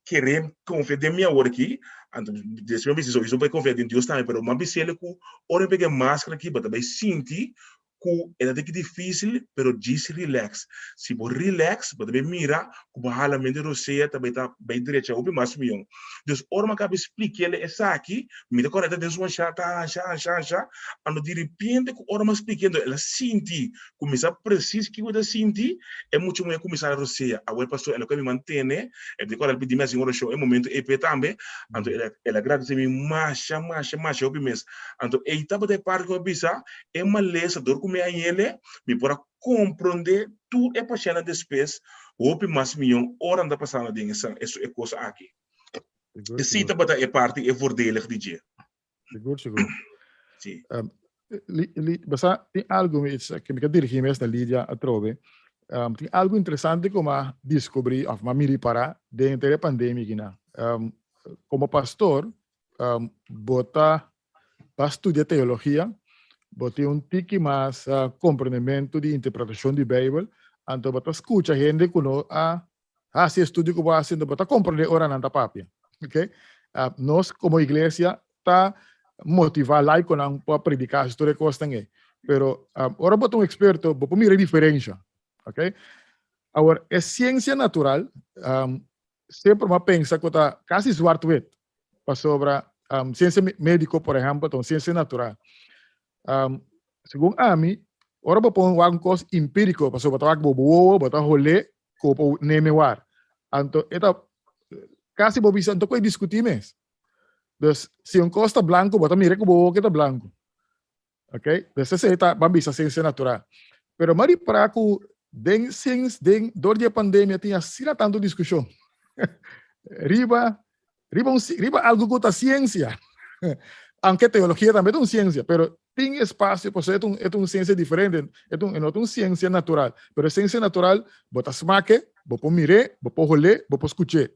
Kere konfia den mi awor aki, anto despues mi a bisa so, mi bai konfia den Dios tambe, pero mi a bis'el ku ora mi pega e maskara aki bo ta bai sinti ku e ta tiki difísil, pero djis relax. Si bo relax, bo ta bai mira ku bo halamentu di rosea ta bai ta bai drecha hopi mas mion. Dus ora mi a kaba splik'el esaki, mi ta kòrda den su ansha ta ansha, ansha, ansha, anto diripiente ku ora mi a splik'é anto el a sinti ku mi sa presis kiko e ta sinti, e mucha muhé a kuminsá hala rosea. Awor pastor el a kue mi mantene, e ta kòrda el pidi mi hasi un orashon e momento ei p'e tambe, anto el a gradisé mi masha, masha, masha hopi mes. Anto ei tabata e parti ku mi a bisa, E malesa dor ku mi a yele, mi por a komprondé tur e pashèntnan despues hopi mas mion ora nan ta pasando den e kos aki. Esei tabata e parti e voordelig di dje. Sigur, sigur. Si. Li, li, basa, tin algo mi, ke mi ka dirigí mes na Lidia atrobe. Tin algo interesante ku m'a diskubrí òf m'a miri pará den henter e pandemia kinan. Komo pastor, bo ta pa studia teologia, bo tin un tiki mas komprendementu di interpretashon di Beibel, anto bo ta skucha hende ku no a hasi e studio ku bo a hasi, anto bo ta komprendé ora nan ta papia. Ok? Nos komo iglesia ta motivá laikonan pa prediká hasi tur e kosnan ei. Pero ora bo ta un eksperto, bo por mira e diferensha. Ok? Awor, e siensia natural semper bo a pensa ku ta kasi zwart-wit, pasobra siensia médiko, por ehèmpel, ta un siensia natural. Segun ami, ora bo pon wak un kos empíriko, pasobra bo ta wak bo wowo, bo ta holé ku bo por neme war. Anto e ta kasi bo bisa, anto ku e diskutí mes. Dus, si un kos ta blanku, bo ta mira ku bo wowo ke ta blanku. Ok, dus esei ta ban bisa siensia natural. Pero m'a ripará ku den siens den dor di e pandemia tin asina tantu diskushon riba riba un riba algu ku ta siensia. Aunke teologia tambe ta un siensia, pero tin espasio pasobra e ta un e ta un siensia diferente, e ta un e no ta un siensia natural. Pero e siensia natural bo ta smak'e, bo por mir'é, bo por hol'é, bo por skuch'é.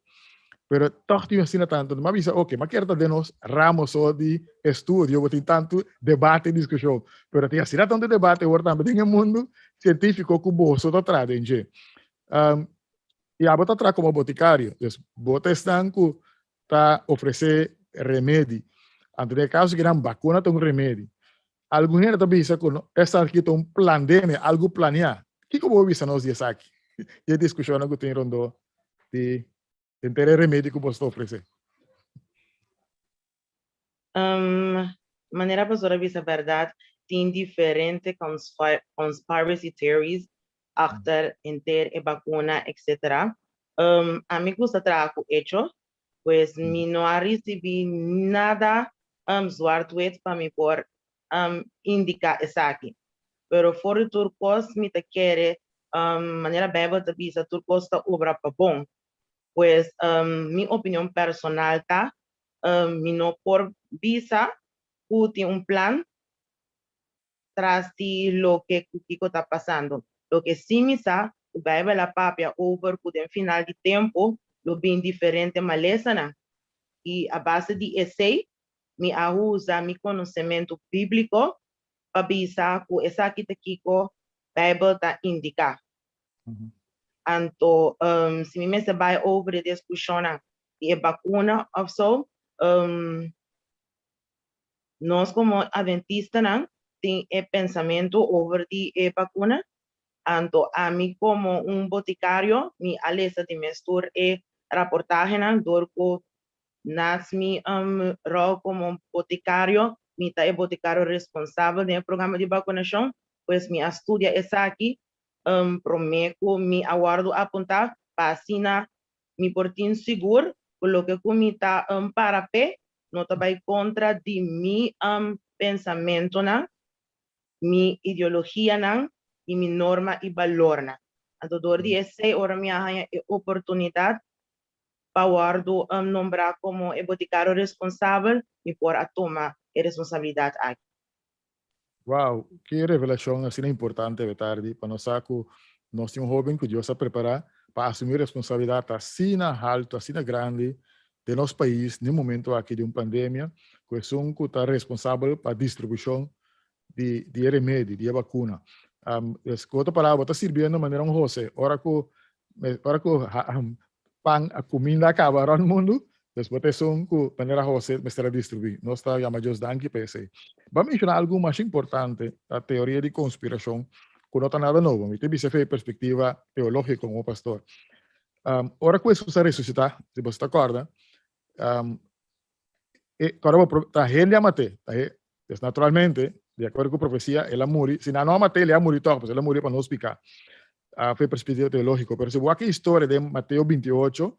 Pero toch tin asina tantu. M'a bisa, oke, m'a kier ta den nos ramo so di estudio, bo tin tantu debate i diskushon. Pero tin asina tantu debate awor tambe den e mundu sientífiko ku boso ta traha den dje. Um, i abo ta traha komo botikario, dus bo ta esnan ku ta ofresé remedi. Anto den e kaso kinan bakuna ta un remedi. Algun hende ta bisa ku esaki ta un plandemia, algu planeá. Kiko bo bisa nos di esaki? Di e diskushonnan ku tin rondó di henter e remedi ku boso ta ofresé. Manera pastor a bisa bèrdat, tin diferente conspiracy theories achter henter e bakuna etcetera. Ami gusta traha ku echo, pues mi no a risibí nada zwart-wit pa mi por indiká esaki. Pero for di tur kos mi ta kere, manera Bijbel ta bisa, tur kos ta obra pa bon. Pues mi opinion personal ta, mi no por bisa ku tin un plan tras di loke ku kiko ta pasando. Loke sí mi sa, ku Bijbel a papia over ku den final di tempu lo bin diferente malesanan. I a base di esei mi a usa mi konosementu bíbliko pa bisa ku esaki ta kiko Bijbel ta indiká. Anto, si mi mester bai over e diskushonnan di e bakuna òf so, nos komo adventistanan tin e pensamentu over di e bakuna. Anto ami komo un botikario mi a lesa di mes tur e raportahenan dor ku Naast mi rol komo botikario, mi ta e botikario responsabel den e programa di bakunashon, pues mi a studia esaki promé ku mi a wòrdu apuntá pa asina mi por tin sigur ku loke ku mi ta para p'e no ta bai kontra di mi pensamentunan, mi ideologianan i mi norma i balornan. Anto dor di esei ora mi a haña e oportunidat pa wòrdu nombrá komo e botikario responsabel, mi por a tuma e responsabilidat aki. Wow, ki revelashon asina importante awe tardi pa nos sa ku nos tin un hóben ku Dios a prepará pa asumí responsabilidat asina haltu, asina grandi den nos pais den momento aki di un pandemia, ku esun ku ta responsabel pa distribushon di di e remedi, di e bakuna. Dus ku otro palabra bo ta sirbiendo manera un Jose, ora ku ora ku pan, kuminda a kaba rònt mundu, Dus bo ta esun ku manera Jose mester a distribuí. Nos ta yama Dios danki pa esei. Bo a menshoná algu mas importante, ta teoria di konspirashon, ku no ta nada nobo. Mi ta bisa fe perspektiva teológiko komo pastor. Ora ku Hesus a resusitá, si boso ta kòrda, e kòrda bo ta hende a mat'é. Ta he, pues naturalmente, di akuerdo ku profesia, el a muri. Si nan no a mat'é, el a muri tòg, pasobra el a muri pa nos piká. Fe perspektiva teológiko. Pero si bo wak e historia den Mateo 28,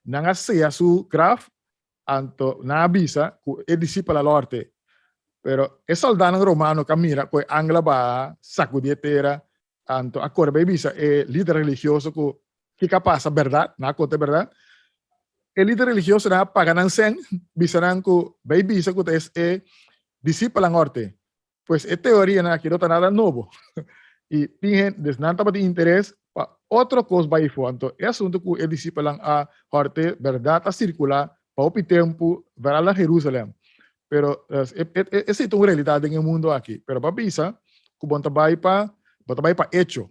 nan a seya su graf, anto nan a bisa ku e disipel a lòrte. Pero e sòldánan romano ku a mira ku e angel a baha sakudí e tera, anto a kore bai bisa e lider religioso ku kiko a pasa bèrdat, nan a konta e bèrdat. E lider religiosonan a paga nan sèn, bisa nan ku bai bisa ku ta e disipelnan òrte. Pues e teorianan aki no ta nada nobo. I tin hende, dus nan tabatin interes pa otro kos bai afó. Anto e asuntu ku e disipelnan a hòrte bèrdat a sirkulá pa hopi tempu veral na Jerusalèm. Pero esei ta un realidat den e mundu aki. Pero bo a bisa ku bo ta bai pa bo ta bai pa echo.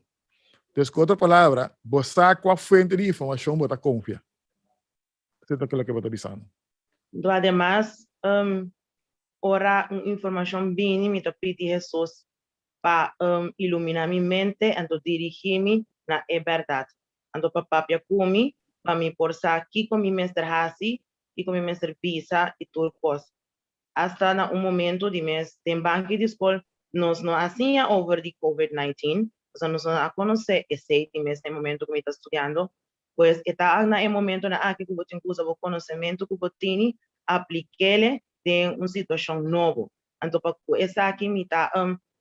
Dus ku otro palabra, bo sa kua fuente di informashon bo ta konfia. Esei ta loke bo ta bisando. Anto ademas, ora un informashon bini, mi ta pidi Hesus pa iluminá mi mente anto dirigí mi na e bèrdat. Anto pa papia ku mi, pa mi por sa kiko mi mester hasi, kiko mi mester bisa i tur kos. Asta na un momento di mes den banki di skol nos no a siña over di Covid 19, pasobra nos no a konosé esei di mes na e momento ku mi ta studiando. Pues e ta na e momentonan aki ku bo tin ku usa bo konosementu ku bo tini, aplik'ele den un situashon nobo. Anto pa ku esaki mi ta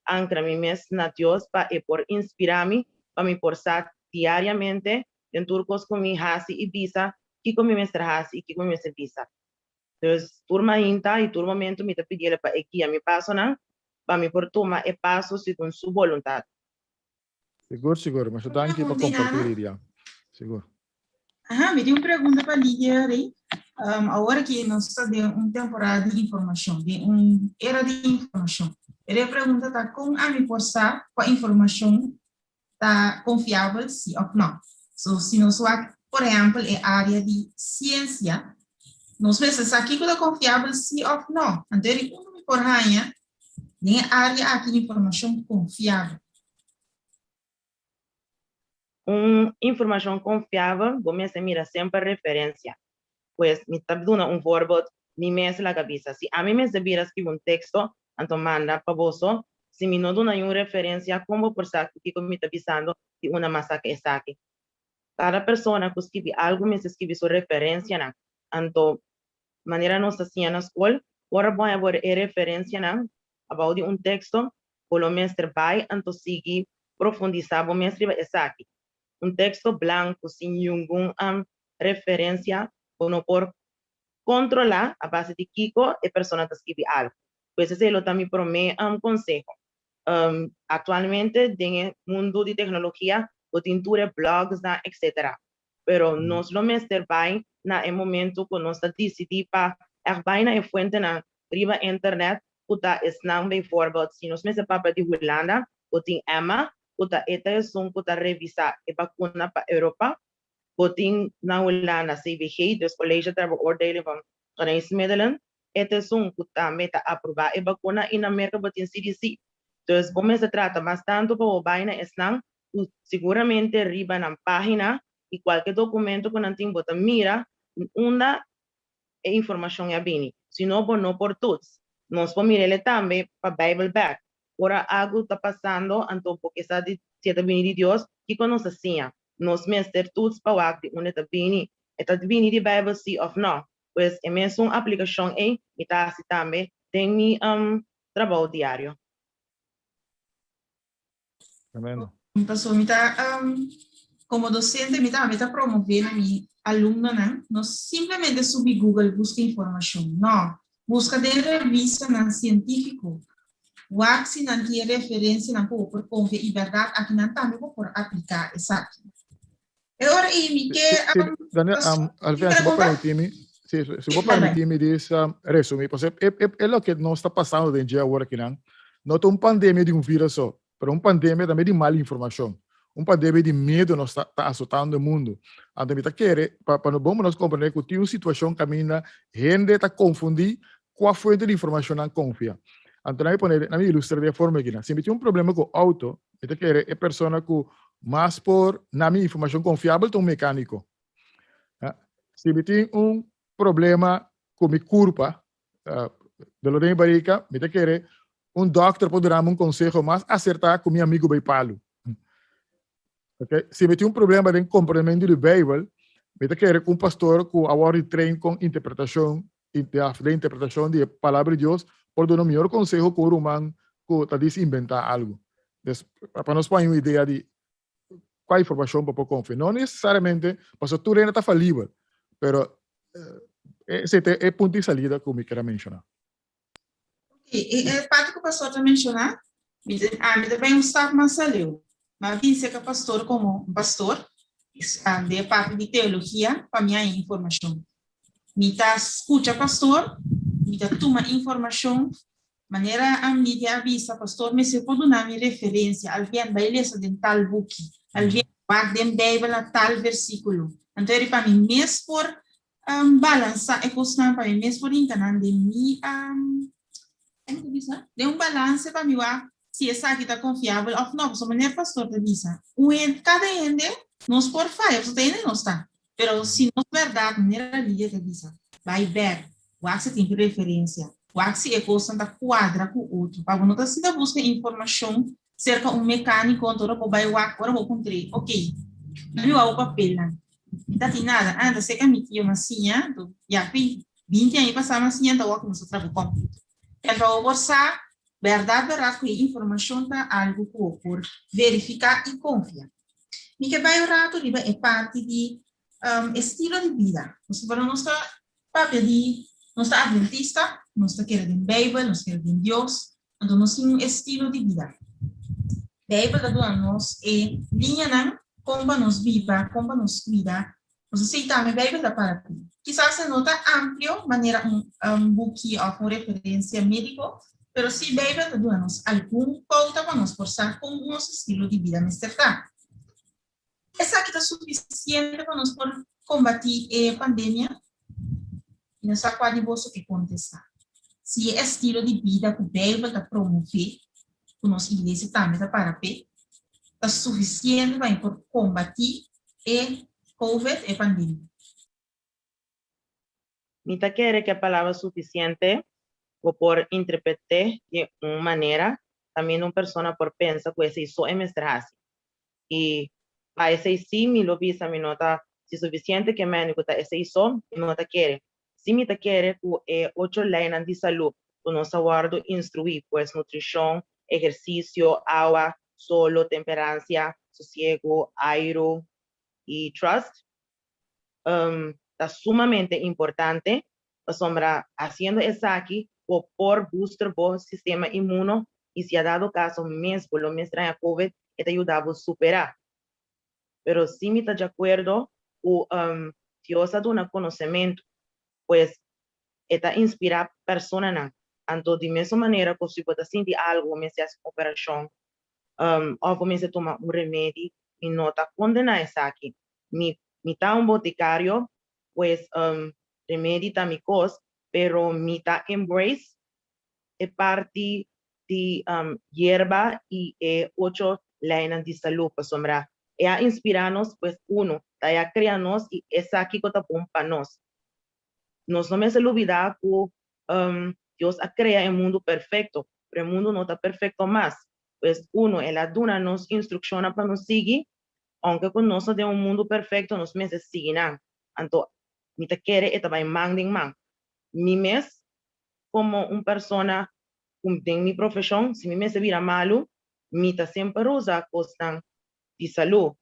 ankra mi mes na Dios pa e por inspirá mi, pa mi por sa diariamente den tur kos ku mi hasi i bisa kiko mi mester hasi i kiko mi mester bisa. Dus tur mainta i tur momento mi ta pidiele pa e guia mi pasonan pa mi por tuma e paso segun su boluntat. Sigur, sigur. Masha danki pa kompartí, Lidia. Sigur. Aha, mi tin un pregunta pa Lidia, Rey. Um, awor ki nos ta den un temporada di informashon, den un era di informashon. E pregunta ta kon ami por sa kua informashon ta konfiabel, si òf nò. So, si nos wak, por ehèmpel, e área di siensia, nos mester sa kiko ta konfiabel, si òf nò. Anto e unda mi por haña den e área aki informashon konfiabel? Un informashon konfiabel bo mester mira semper referensia. Pues mi ta duna un voorbeeld, mi mes laga bisa. Si ami mester bira skibi un teksto, anto manda pa boso, si mi no duna niun referensia, kon bo por sa ku kiko mi ta bisando di unda mas saka esaki? Kada persona ku skibi algu mester skibi su referensianan. Anto manera nos ta siña na skol, ora bo haña bo e referensianan abou di un teksto, bo lo mester bai anto sigui profundisá bo mes riba esaki. Un teksto blanku sin ningun referensia bo no por kontrolá a base di kiko e persona ta skibi algu. Pues esei lo ta mi promé konseho. Aktualmente den e mundu di teknologia bo tin tur e blogsnan etcetera. Pero nos lo mester bai na e momento ku nos ta disidí pa ègt bai na e fuentenan riba internet ku ta esnan bijvoorbeeld si nos mester papia di Hulanda bo tin EMA ku ta e ta esun ku ta revisá e bakuna pa Europa. Bo tin na Hulanda CVG, dus College ter Beoordeling van Geneesmiddelen, e ta esun ku tambe ta aprobá e bakuna i na Merka bo tin CDC. Dus bo mester trata mas tantu pa bo bai na esnan ku siguramente riba nan página i kualke dokumento ku nan tin bo ta mira unda e informashon a bini. Si no bo no por toets. Nos por mir'el tambe pa Bijbel bèk. Ora algu ta pasando anto bo ke sa di si e ta bini di Dios, kiko nos ta siña? Nos mester toets pa wak di unda e ta bini. E ta bini di Bijbel si of no? Pues e mesun aplikashon ei mi ta hasi tambe den mi trabou diario. Tremendo. Paso mi ta, como docente mi tambe ta promove na mi alumnonan, no simplemente subi Google busca informacion, no, busca den revistanan cientifico, wak si nan tin e referencianan cu bo por confia y berdad aki nan tambe bo por aplica esaki. E ora ei mi ke Sí, Daniel, Alfian, si bo permití mi, sí, si bo permití mi dis resumí, pasobra e, e, e loke nos ta pasando den dje awor akinan, no ta un pandemia di un virus so, pero un pandemia tambe di mal informashon. Un pandemia di miedo nos ta, ta azotando e mundo. Anto mi ta kere, pa, pa no bon nos comprende ku tin un situashon kaminda hende ta konfundí kua fuente di informashon nan konfia. Anto nan mi pone, nan mi ilustra di e forma aki nan. Si mi tin un problema ku outo, mi ta kere e persona ku mas por na mi informashon konfiabel ta un mekaniko. Si mi tin un problema ku mi kurpa, dolor den mi barika, mi ta kere un dòkter por duna mi un konseho mas asertá ku mi amigu bai palu. Okay? Si mi tin un problema den komprendementu di Beibel, mi ta kere ku un pastor ku a wòrdu train kon interpretashon, den interpretashon di e Palabra di Dios, por duna un mihor konseho ku un ruman ku ta dis inventá algu. Des, pa nos por haña un idea di kua informashon bo por konfia. No nesesariamente pasobra tur hende ta falibel, pero esei ta e punto di salida ku mi kier a menshoná. E, e parte ku pastor ta menshoná, mi ta, ami ta bai un stap mas aleu. Mi a bin serka pastor komo un pastor, den e parti di teologia pa mi haña informashon. Mi ta skucha pastor, mi ta tuma informashon, manera Lidia a bisa, pastor mester por duna mi referensia, algien bai lesa den tal buki, algien wak den Beibel na tal versíkulo. Anto eri pa mi mes por balansa e kosnan, pa mi mes por hinka nan den mi, komo ta bisa? Den un balanse pa mi wak si esaki ta konfiabel òf no. Pasobra manera pastor ta bisa, un hende, kada hende nos por faya, pasobra ta hende nos ta. Pero si nos bèrdat, manera Lidia ta bisa, bai bèk, wak si tin referensia, wak si e kosnan ta kuadra ku otro. Pa bo no ta sinta buska informashon serka un mekániko, anto ora bo bai wak, ora bo puntr'é, ok, mi wak bo papelnan, mi ta tin nada, ah, ta serka mi tio m'a siña, anto ya pi 20 aña pasá m'a siña, anto awor ku nos ta traha ku kòmpiuter. Anto bo por sa bèrdat bèrdat ku e informashon ta algu ku bo por verifiká i konfia. Mi ke bai un ratu riba e parti di estilo di bida. Pasobra nos ta papia di, nos ta adventista, nos ta kere den Beibel, nos kere den Dios, anto nos tin un estilo di bida. Beibel ta duna nos e liñanan kon pa nos biba, kon pa nos kuida. Nos esei tambe Beibel ta para pi. Kisas e no ta amplio manera un buki òf un referensia médiko, pero sí Beibel ta duna nos algun pouta pa nos por sa kon nos estilo di bida mester ta. Esaki ta sufisiente pa nos por kombatí e pandemia? Mi no sa kua di boso ke kontestá. Si e estilo di bida ku Beibel ta promové, ku nos iglesia tambe ta para p'e, ta sufisiente pa mi por kombatí e Covid, e pandemia. Mi ta kere ku e palabra sufisiente bo por interpret'é di un manera kaminda un persona por pensa ku esei so e mester hasi. I pa esei sí mi lo bisa mi no ta si sufisiente ke mende ku ta esei so, mi no ta kere. Sí mi ta kere ku e ocho leinan di salú ku nos a wòrdu instruí, pues nutrishon, ehersisio, awa, solo, temperansia, sosiegu, airu i trust, ta sumamente importante pasobra hasiendo esaki bo por booster bo sistema inmuno y si a dado caso mes bo lo mester haña covid e ta yuda bo supera. Pero si mi ta di acuerdo cu Dios a duna conocemento pues e ta inspira personanan anto di mesun manera cu si bo ta sinti algo bo mester haci un operacion of bo mester tuma un remedi mi no ta condena esaki. Mi mi ta un boticario pues remedi ta mi cos pero mi ta embrace e parti di yerba y e ocho leynan di salud pasobra e a inspira nos pues uno ta e a crea nos y e sa kico ta bon pa nos. Nos no mester lubida cu Dios a crea e mundo perfecto pero e mundo no ta perfecto mas pues uno el a duna nos instruccionnan pa nos sigui Aunke ku nos no den un mundu perfekto, nos mester sigui nan. Anto, mi ta kere e ta bai man den man. Mi mes, komo un persona ku den mi profeshon, si mi mester bira malu, mi ta semper usa kosnan di salú.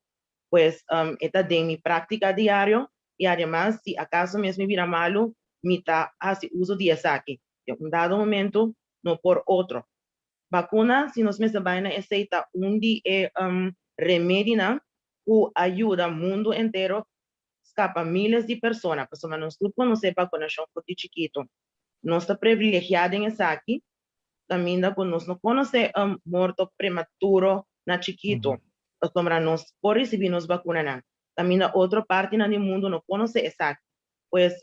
Pues, e ta den mi práktika diario i ademas, si akaso mes mi bira malu, mi ta hasi uso di esaki. Den un dado momento, no por otro. Bakuna, si nos mester bai na esei, ta un di e remedinan ku a yuda mundu entero skapa miles di persona, pasobra nos tur konosé bakunashon for di chikitu. Nos ta privilegiá den esaki, kaminda ku nos no konosé morto prematuro na chikitu. Pasobra nos por risibí nos bakunanan. Kaminda otro partinan di mundu no konosé esaki. Pues,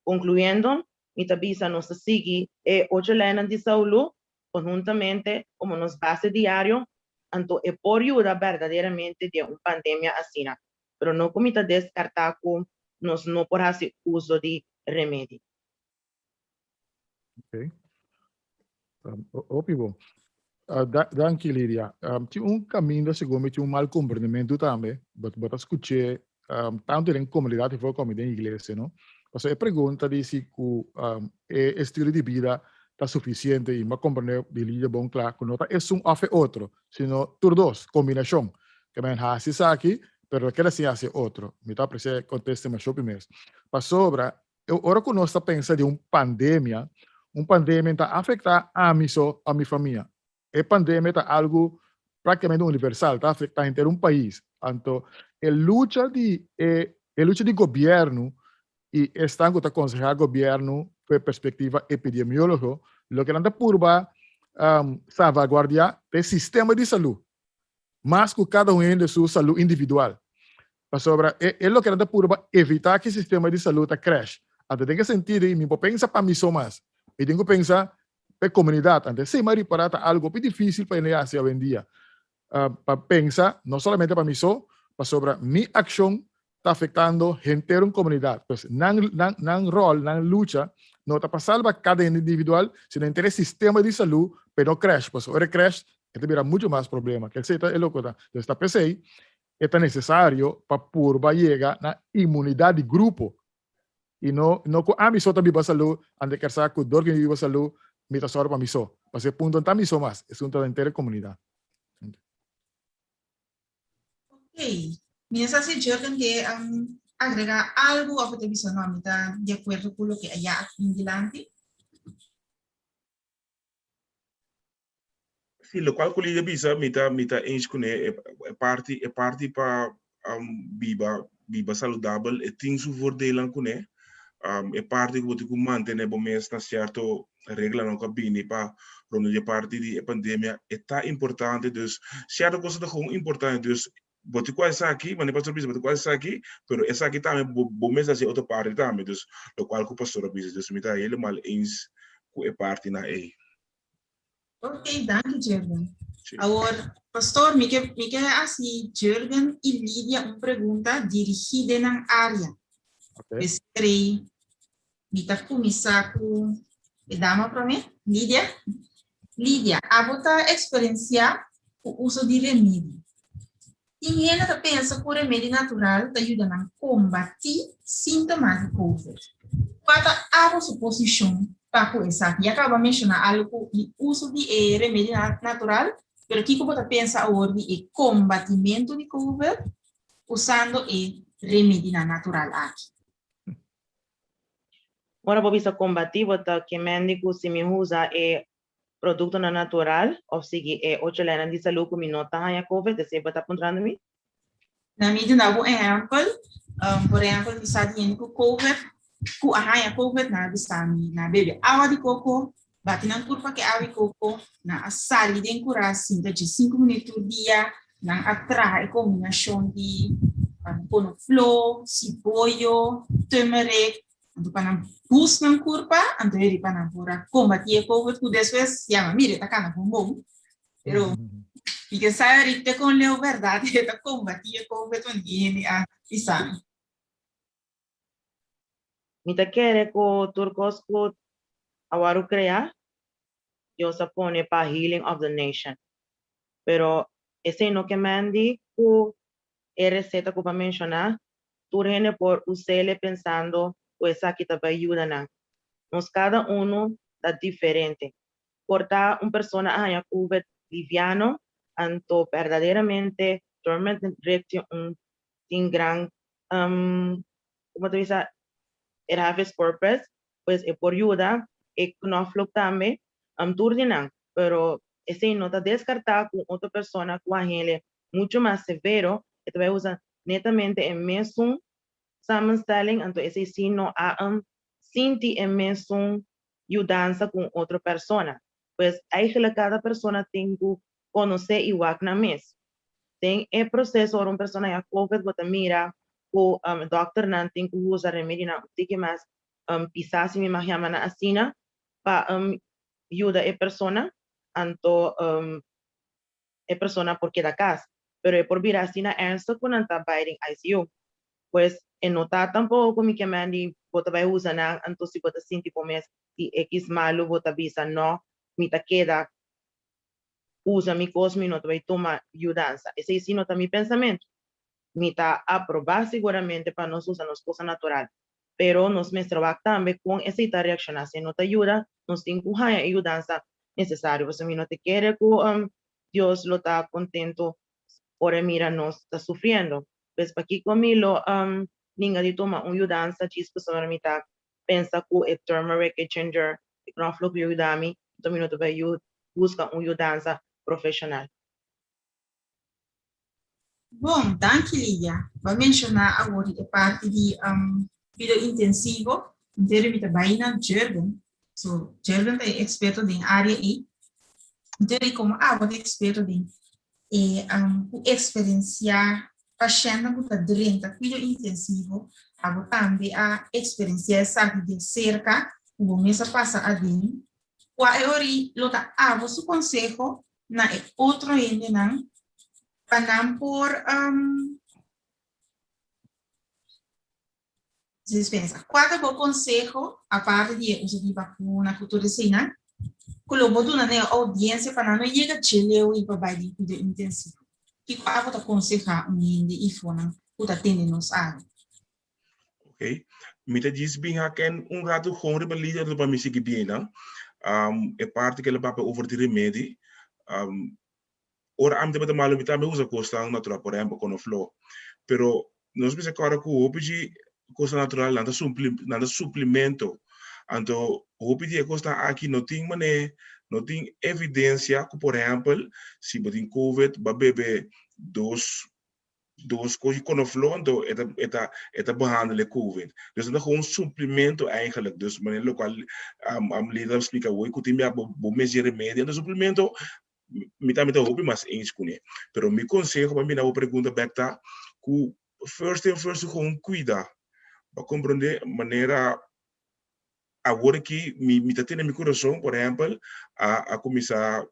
konkluyendo, mi ta bisa nos ta sigui e ocho leinan di Saulu konhuntamente komo nos base diario, anto e por yuda berdaderamente den un pandemia asina. Pero no ku mi ta deskartá ku nos no por hasi uso di remedi. Ok. Hopi bon. Danki Lidia. Tin un kaminda segun mi tin un mal komprendementu tambe, but bo ta skuch'é tantu den komunidat i for komo den iglesia, no? Pasobra e pregunta di si ku e estilo di bida ta sufisiente i mi a komprendé di Lidia bon kla ku no ta esun òf e otro, sino tur dos, kombinashon. Ke men hasi esaki, pero keda sin hasi e otro. Mi ta apresiá e kontesta masha hopi mes. Pasobra ora ku nos ta pensa di un pandemia, un pandemia ta afektá ami so òf mi famia. E pandemia ta algu práktikamente universal, ta afektá henter un pais. Anto e lucha di e e lucha di gobièrnu i esnan ku ta konsehá gobièrnu ku e perspektiva epidemiólogo, loke nan ta purba salvaguardiá ta e sistema di salú. mas ku kada un hende su salú individual. Pasobra e e loke nan ta purba evitá ku e sistema di salú ta crash. Anto den e sentido ei mi por pensa pa mi so mas. Mi tin ku pensa pa e komunidat. Anto esei mi a ripará ta algu hopi difísil pa hende hasi awendia. Pa pensa no solamente pa mi so, pasobra mi akshon ta afektando henter un komunidat. Pues nan nan nan ròl, nan lucha no ta pa salba kada hende individual, sino henter e sistema di salú pa e no crash. Pasobra ora e crash e ta bira muchu mas problema. Ke esei ta e loko ta. Entonces ta p'esei e ta nesesario pa purba yega na inmunidat di grupo i no no ku ami so ta biba salú, ante ker sa ku dor ku mi biba salú mi ta sòru pa mi so. Pasobra e punto no ta mi so mas, esun ta henter e komunidat. Ok. Mi no sa si Jurgen ke um, agrega algo of te bisa no, mi ta di acuerdo cu loke a ya aki dilanti. Sí, locual cu Lidia bisa, mi ta, mi ta eens cune. E, e parti, e parti pa um, biba, biba saludabel, e tin su voordelen cune. Um, e parti cu bo tin cu mantene bo mes na cierto reglanan cu a bini pa rond di e parti di e pandemia, e ta importante. Dus, cierto cosa ta gewoon importante. Dus, bo tin cu haci esaki, manera pastor a bisa, bo tin cu haci esaki, pero esaki tambe bo, bo mes haci otro parti tambe. Dus, locual cu pastor a bisa. Dus, mi ta helemaal eens cu e partinan ey. Ok, danki Jurgen. Awor, pastor, mi ke, mi ke hasi Jurgen i Lidia un pregunta dirigí den nan área. Ok. P'esei mi ta kuminsá ku e dama promé, Lidia. Lidia, abo ta eksperensiá ku uso di remedi. Tin hende ta pensa ku remedi natural ta yuda nan kombatí síntoma di covid. Kua ta abo su posishon pa ku esaki? Ya kaba menshoná algu ku di uso di e remedi natural, pero kiko bo ta pensa awor di e kombatimentu di covid usando e remedinan natural aki? Ora bo bisa kombatí, bo ta ke mendi ku si mi usa e produktonan natural of sigui e ocho leinan di salú ku mi no ta haña covid, esei bo ta puntrando mi? Na mi duna bo ehèmpel, por ehèmpel mi sa di hende ku covid, ku a haña covid, nan a bisa mi nan a bebe awa di koko, bati nan kurpa ku e awa di koko, nan a sali den kurá sinta diesinku minüt tur dia, nan a traha e kombinashon di konofló, siboyo, turmeric, Anto pa nan boost nan kurpa, anto e riba nan por a kombatí e covid ku despues yama, mira, e ta kana bon bon. Pero mi ke sa ahorita kon leu bèrdat e ta kombatí e covid wan hende a bisa mi. Mi ta kere ku tur kos ku a wòrdu kreá, Dios a pone pa healing of the nation. Pero esei no ke men di ku e reseta ku bo a menshoná Tur hende por us'ele pensando ku esaki ta bai yuda nan. Nos kada unu ta diferente. Por ta un persona a haña covid liviano, anto berdaderamente turmeric tin un tin gran como ta bisa it have its purpose, pues e por yuda, e knoflook tambe, tur di nan. Pero esei no ta deskartá ku un otro persona ku a hañ'ele mucho mas severo, e ta bai usa netamente e mesun samenstelling, anto esei sí no a sinti e mesun yudansa ku un otro persona. Pues eigenlijk kada persona tin ku konosé i wak nan mes. Den e proseso ora un persona ya covid bo ta mira ku dòkternan tin ku usa remedinan un tiki mas pisá si mi mag yama nan asina pa yuda e persona anto e persona por keda kas pero e por bira asina ernstig ku nan ta bai den ICU. Pues e no ta tampoko mi ke men di bo ta bai usa nan anto si bo ta sinti bo mes di ekis malu bo ta bisa no mi ta keda usa mi kos mi no ta bai tuma yudansa. Esei si no ta mi pensamentu. Mi ta aprobá siguramente pa nos usa nos kosa natural, pero nos mester wak tambe kon esei ta reakshoná. Si e no ta yuda, nos tin ku haña e yudansa nesesario. Pasobra mi no ta kere ku Dios lo ta kontentu ora e mira nos ta sufriendo. Pues pakiko mi lo ninga di tuma un yudansa djis pasobra mi ta pensa ku e turmeric, e ginger, e knoflook lo yuda mi, anto mi no ta bai buska un yudansa profeshonal. Bon, danki Lidia. Bo a menshoná awor di e parti di kuido intensivo. Entero mi ta bai na Jurgen. So, Jurgen ta e eksperto den área ei. Entero i komo abo ta eksperto den e ku eksperensiá pashèntnan ku ta drenta kuido intensivo, abo tambe a eksperensiá esaki di serka ku bo mes a pasa aden. Kua e ori lo ta abo su konseho na e otro hendenan pa nan por dispensa? Kua ta bo konseho, aparte di e uso di bakuna ku tur eseinan, ku lo bo duna na e oudiensia pa nan no yega dje leu i pa bai den kuido intensivo? Kiko abo ta konsehá un hende ifonan ku ta tende nos awe? Ok, mi ta djis bin haken un ratu gewoon riba lider pa mi sigui bien nan. E parti ke lo papia over di remedi, ora ami tabata malu mi tambe usa kosnan natural, por ehempel konofló. Pero nos mester kòrda ku hopi di kosnan natural nan ta nan ta suplemento. Anto hopi di e kosnan aki no tin manera, no tin evidensia ku por ehempel si bo tin covid bo a bebe dos dos cos y konofló anto e ta e ta e ta behandel e covid. Dus e ta gewoon suplemento eigenlijk. Dus manera locual am Lida a splica awor cu tin bia bo bo mes e remedio anto suplemento mi ta mi ta hopi mas eens cune. Pero mi conseho pa bina bo pregunta bek ta cu first thing first gewoon cuida. Bo a comprende manera awor aki mi mi ta tene mi curason por ehempel a a cuminsa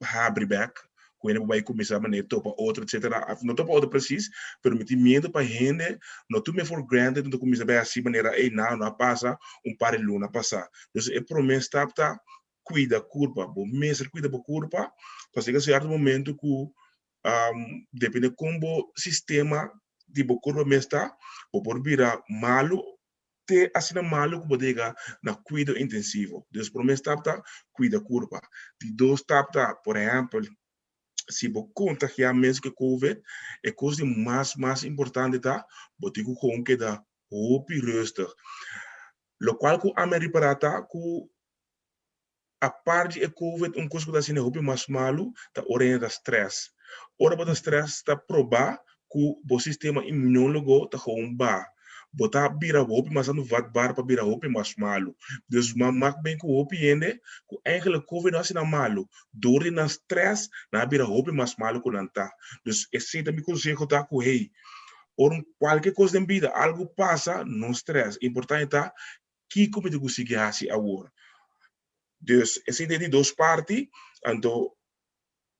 habri bek ku hende por bai kuminsá manera topa otro etcetera of no topa otro presis pero mi tin miedo pa hende no tuma e for granted no ta kuminsá bai hasi manera ey nada no a pasa un par di luna pasá. Dus e promé stap ta kuida kurpa bo mester kuida bo kurpa pasobra yega sierto momento ku depende kon bo sistema di bo kurpa mes ta bo por bira malu te asina malu ku bo ta yega na kuido intensivo. Dus promé stap ta kuida kurpa. Di dos stap ta, por ehèmpel, si bo kontagiá mes ku e covid, e kos di mas mas importante ta bo tin ku kon keda hopi rustig. Lokual ku ami a ripará ta ku Apart di e covid un kos ku ta hasiendo hopi mas malu ta ora hende ta stress. Ora bo ta stress ta proba ku bo sistema inmunólogo ta gewoon ba. Bo ta bira hopi mas tantu vatbaar pa bira hopi mas malu. Dus ma mak ben ku hopi hende ku eigenlijk covid no hasi nan malu, dor di nan stress nan a bira hopi mas malu ku nan ta. Dus esei ta mi konseho ta ku hey, ora un kualke kos den bida algu pasa no stress, importante ta Kiko mi ta ku sigui hasi awor? Dus esei ta e di dos parti, anto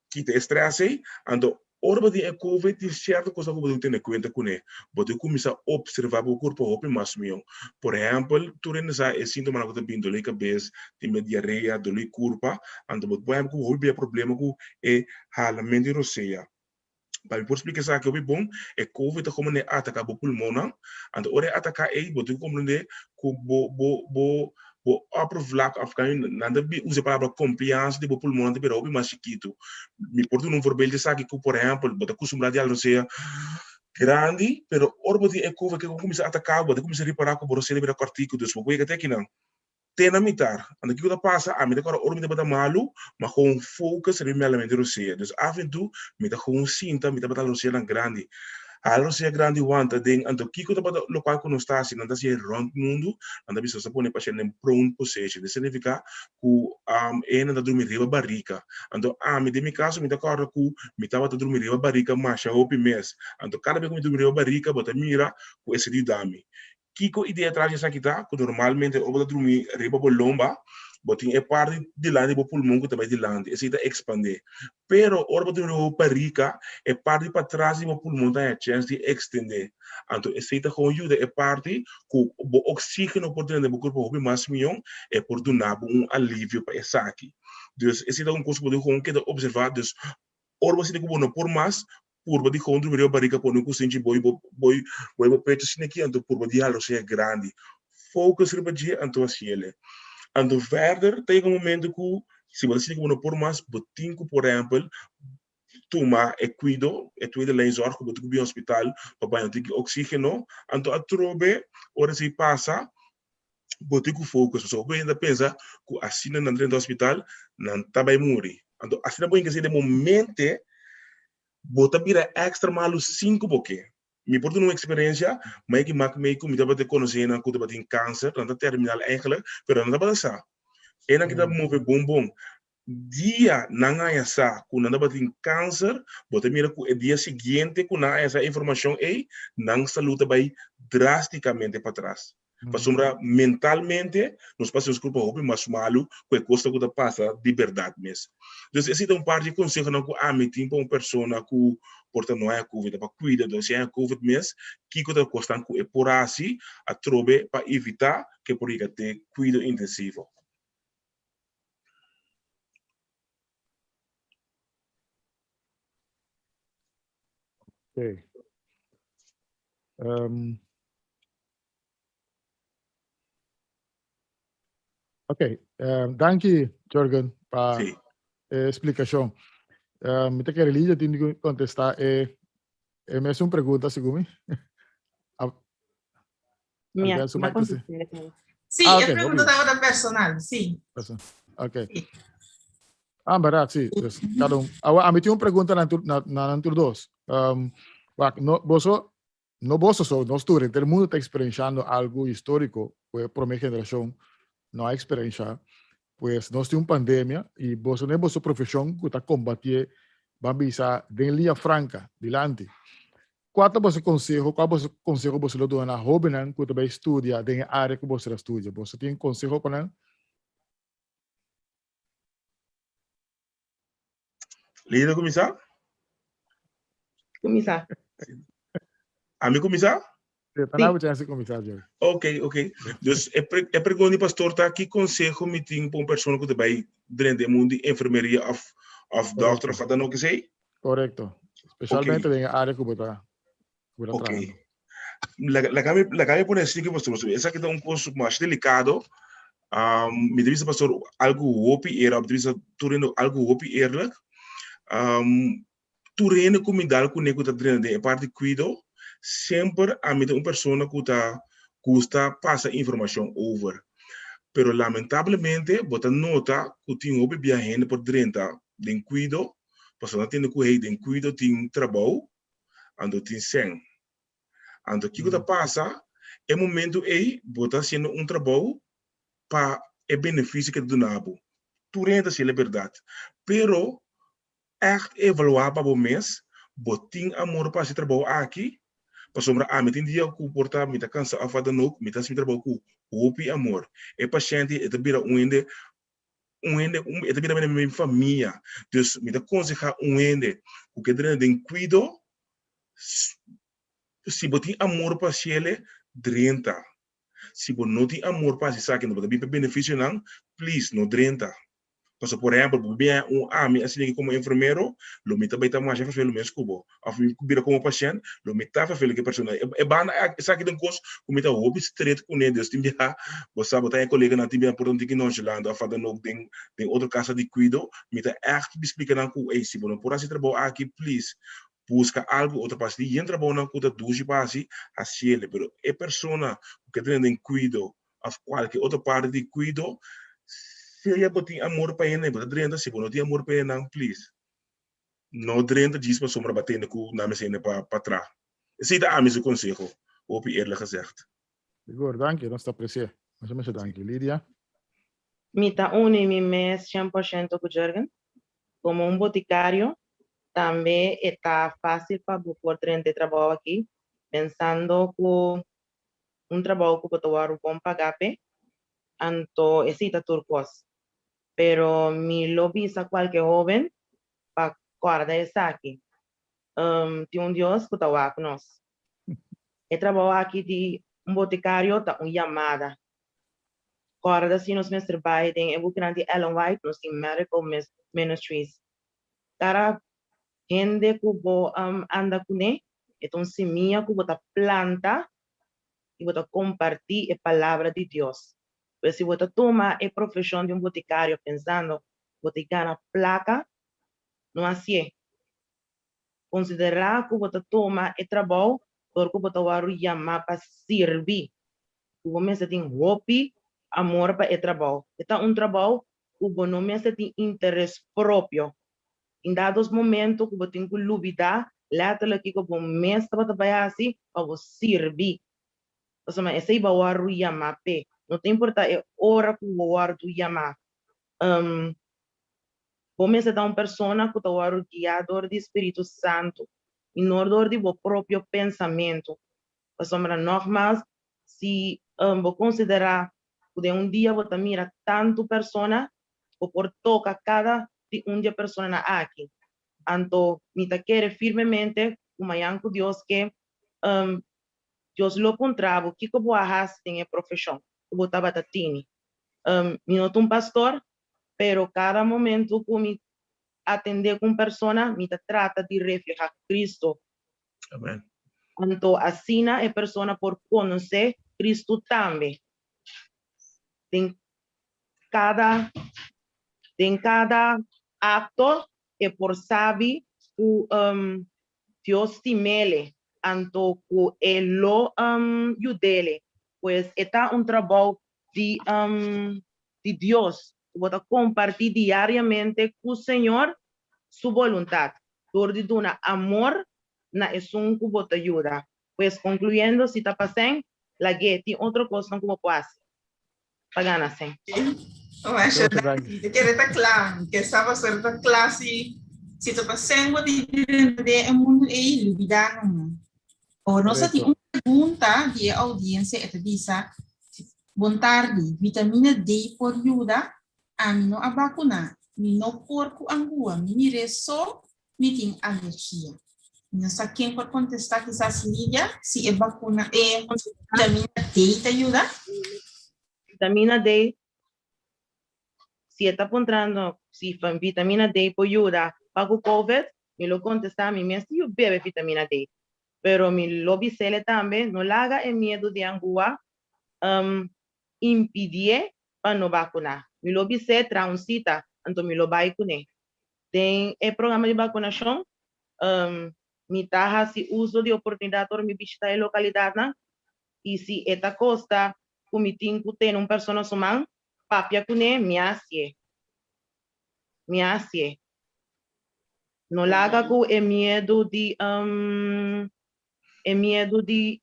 kita e stress ei, anto ora bo tin e covid tin sierto kosnan ku bo tin ku tene kuenta kuné. Bo tin ku kuminsá opservá bo kurpo hopi mas mihó. Por ehèmpel, tur hende sa e síntomanan ku ta bin doló di kabes, tin bia diarea, doló di kurpa, anto bo por ku hopi bia problema ku e halamentu di rosea. Pa mi por splika esaki hopi bon, e covid ta komo ne ataka bo pulmonnan, anto ora e ataka ei bo tin ku komprende ku bo bo bo bo oppervlak of kan nan ta usa e palabra compliance di bo pulmonnan ta bira hopi mas chikitu. Mi por duna un voorbeeld di esaki ku por ehempel bo ta kustumbrá di algo sea grandi, pero ora bo tin e covid ke kuminsa ataka bo, bo ta kuminsa ripara ku bo rosea ta bira kòrtiku, dus bo por yega te akinan. Te na mitar. Anto kiko ta pasa? Ami ta kòrda ora mi tabata malu, ma gewoon focus riba mi alamente rosea. Dus af en toe mi ta gewoon sinta, mi tabata rosea nan grandi. Hala rosea grandi wanta den anto kiko tabata lokual ku nos ta hasi? Nan ta hasié rònt mundu, nan ta bisa nos ta pone pashènt den prone position. Esei signifiká ku e hende ta drumi riba barika. Anto ami den mi kaso mi ta kòrda ku mi tabata drumi riba barika masha hopi mes. Anto kada bes ku mi drumi riba barika bo ta mira ku esei ta yuda mi. Kiko idea tras di esaki ta? Ku normalmente ora bo ta drumi riba bo lomba, bo tin e parti dilanti di bo pulmon ku ta bai dilanti, esei ta ekspandé. Pero ora bo drumi riba bo barika, e parti patras di bo pulmon ta haña chèns di ekstendé. Anto esei ta gewoon yuda e parti ku bo oksígeno por drenta den bo kurpo hopi mas mion, e por duna bo un alivio pa esaki. Dus esei ta un kos ku bo debe gewoon keda opservá. Dus ora bo sinti ku bo no por mas, purba di gewoon drumi riba barika pone un kusinchi boi bo boi boi bo pecho asina aki anto purba di hala rosea grandi. Focus riba dje anto hasiele. Anto verder ta yega un momento ku si bo ta sinti ku bo no por mas bo tin ku por ehempel tuma e kuido e tweede lijn zorg ku bo tin ku bin hospital pa baña un tiki oxigeno anto atrobe ora esei pasa bo tin ku focus pasobra hopi hende ta pensa ku asina nan drenta hospital nan ta bai muri anto asina bo hinka den momente bo ta bira extra malu sin ku bo ke mi por duna un experiencia mai ki mak mei ku mi tabata konosé nan ku tabatin kanser nan ta terminal eigenlijk pero nan tabata sa e nan kita move bon bon Dia nan haña sa ku nan tabatin kanser, bo ta mira ku e dia siguiente ku nan haña sa informashon ei, nan salú ta bai drástikamente patras. Pasobra mentalmente nos pasa nos kurpa hopi mas malu ku e kosnan ku ta pasa di bèrdat mes. Dus esei ta un par di konsehonan ku ami tin pa un persona ku por ta no haña covid, ta pa kuida. Dus si haña covid mes, kiko ta kosnan ku e por hasi atrobe pa evitá ku e por yega te kuido intensivo. Ok. Ok, danki Jurgen pa Sí. e explicacion. Mi ta kere Lidia tin di contesta e e mesun pregunta segun mi. Mi Alberto, a mic te sí. contesté. Sí, Ah, e ok, pregunta hopi. tabata personal, sí. Person. Ok. Sí. Ah, verdad, sí. Dus, cada un. Awa, a mi tin un pregunta na, na, na nan tur dos. Wak, no, boso, no boso so, nos tur, entero mundo ta experienciando algo histórico, ku e prome generacion no a experiencia. Pues nos tin un pandemia y boso ne boso profesion ku ta combatie, ban bisa, den lia franca, dilanti. Kua ta boso konseho, kua boso konseho boso lo duna na hóbennan ku ta bai studia den e área ku boso ta studia? Boso tin konseho pa nan? Lina kuminsá? Kuminsá. Ami kuminsá? Sí, ta na bo chance kuminsá, Jerry. Ok, ok. Dus e, pre, e pregunta di pastor ta ki konseho mi tin pa un persona ku ta bai drenta e mundu di enfermeria of, of dokter of wat dan ook esei? Korekto. Spesialmente den e área ku bo ta ku bo ta Ok. trahando. Laga, laga mi, laga mi pone así, pastor, pastor. Esaki ta un kos mas delikado. Mi ta bisa, pastor, algu hopi eerlijk. Mi ta bisa tur hende algu hopi eerlijk. Tur hende ku mi dal kuné ku ta drenta den e parti kuido, semper ami ta un persona ku ta gusta pasa informashon over. Pero lamentablemente bo ta nota ku tin hopi bia hende por drenta den kuido, pasobra nan tende ku hey den kuido tin trabou, anto tin sèn. Anto kiko ta pasa? E momento ei bo ta hasiendo un trabou pa e benefisio ke ta duna bo. Tur hende ta hasiel e bèrdat. Pero ègt evaluá pa bo mes, bo tin amor pa hasi trabou aki? Pasobra ami tin dia ku por ta mi ta kansa òf wat dan ook, mi ta hasi mi trabou ku hopi amor. E pashènt e ta bira un hende un hende un e ta bira mi famia. Dus mi ta konsehá un hende ku ke drenta den kuido, si bo tin amor pa hasiel, drenta. Si bo no tin amor pa hasi esaki, no bo ta bin pa benefisionan, please no drenta. Pasobra por ehempel, bo bin un ami asina aki komo enfermero, lo mi ta bai ta masha fervelo mes ku bo. Òf mi bira komo pashènt, lo mi ta fervelo ku e persona. E banda esaki ta un kos ku mi ta hopi stret kuné. Dus tin biaha bo sa bo ta haña koleganan tin biaha por ta un tiki nonchalant òf ata nok den den otro kasa di kuido. Mi ta ègt splika nan ku, ey, si bo no por hasi trabou aki, please buska algu otro pa hasi. Tin yen trabounan ku ta dushi pa hasi, hasiel. Pero e persona ku ke tene den kuido of kualke otro parti di kuido, sea bo tin amor pa hende, bo ta drenta, si bo no tin amor pa hendenan, please, no drenta djis pasobra bo a tende ku nan mester hende pa tra. Esei ta ami su konseho, hopi eerlijk gezegd. Sigur, danki, nos ta apresi'é. Masha masha danki. Lidia? Mi ta uni mi mes 100% ku Jurgen. Komo un botikario, tambe e ta fásil pa bo por drenta e trabou aki, pensando ku un trabou ku bo ta wòrdu bon pagá p'e, anto esei ta tur kos. Pero mi lo bisa kualke hóben pa kòrda esaki, tin un Dios ku ta wak nos. E trabou aki di un botikario ta un yamada. Kòrda si nos mester bai den e bukinan di Ellen White, nos tin Medical Ministries. Kada hende ku bo anda kuné, e ta un simia ku bo ta planta i bo ta kompartí e Palabra di Dios. Pues si bo ta tuma e profeshon di un botikario pensando bo ta gana plaka, no hasié. Konsiderá ku bo ta tuma e trabou dor ku bo ta wòrdu yamá pa sirbi. Ku bo mester tin hopi amor pa e trabou. E ta un trabou ku bo no mester tin interes propio. Tin dados momento ku bo tin ku lubidá lèterlik kiko bo mes tabata bai hasi pa bo sirbi. Pasobra esei bo a wòrdu yamá p'e. No ta importá e ora ku bo wòrdu yamá. Bo mester ta un persona ku ta wòrdu guiá dor di Spiritu Santu i no dor di bo propio pensamentu. Pasobra nògmals, si bo konsiderá ku den un dia bo ta mira tantu persona, bo por toka kada di un di e personanan aki. Anto mi ta kere firmemente ku mañan ku Dios ke, Dios lo puntra bo kiko bo a hasi den e profeshon ku bo tabata tini. Mi no ta un pastor, pero kada momento ku mi atendé ku un persona, mi ta trata di reflehá Cristo. Amen. Anto asina e persona por konosé Cristo tambe. Den kada den kada akto e por sabi ku Dios stim'ele, anto ku e lo yud'ele. Pues e ta un trabou di di Dios ku bo ta kompartí diariamente ku Señor su boluntat dor di duna amor na esun ku bo ta yuda. Pues konkluyendo si ta pa sèn, lag'é tin otro kosnan ku bo por hasi pa gana sèn. Masha danki. Mi kere ta kla. Mi ke sa pasobra ta kla si si ta pa sèn bo tin di drenta den e mundu ei, lubidá numa. Awor nos a tin un pregunta di e oudiensia, e ta bisa, Bon tardi, vitamina D por yuda? Ami no a bakuna, mi no por ku angua, mi mir'é so, mi tin alergia. Mi no sa ken por kontestá, kisas Lidia, si e bakuna, e vitamina D ta yuda? Vitamina D, si e ta puntrando si vitamina D por yuda pa ku covid, mi lo kontestá mi mes yu bebe vitamina D. Pero mi lo bis'ele tambe, no laga e miedu di angua impidié pa no bakuná. Mi lo bis'é traha un sita, anto mi lo bai kuné. Den e programa di bakunashon, mi ta hasi uso di oportunidat ora mi bishitá e lokalidatnan i si e ta kosta ku mi tin ku tene un persona su man, papia kuné, mi a hasié. Mi a hasié. No laga ku e miedu di e miedu di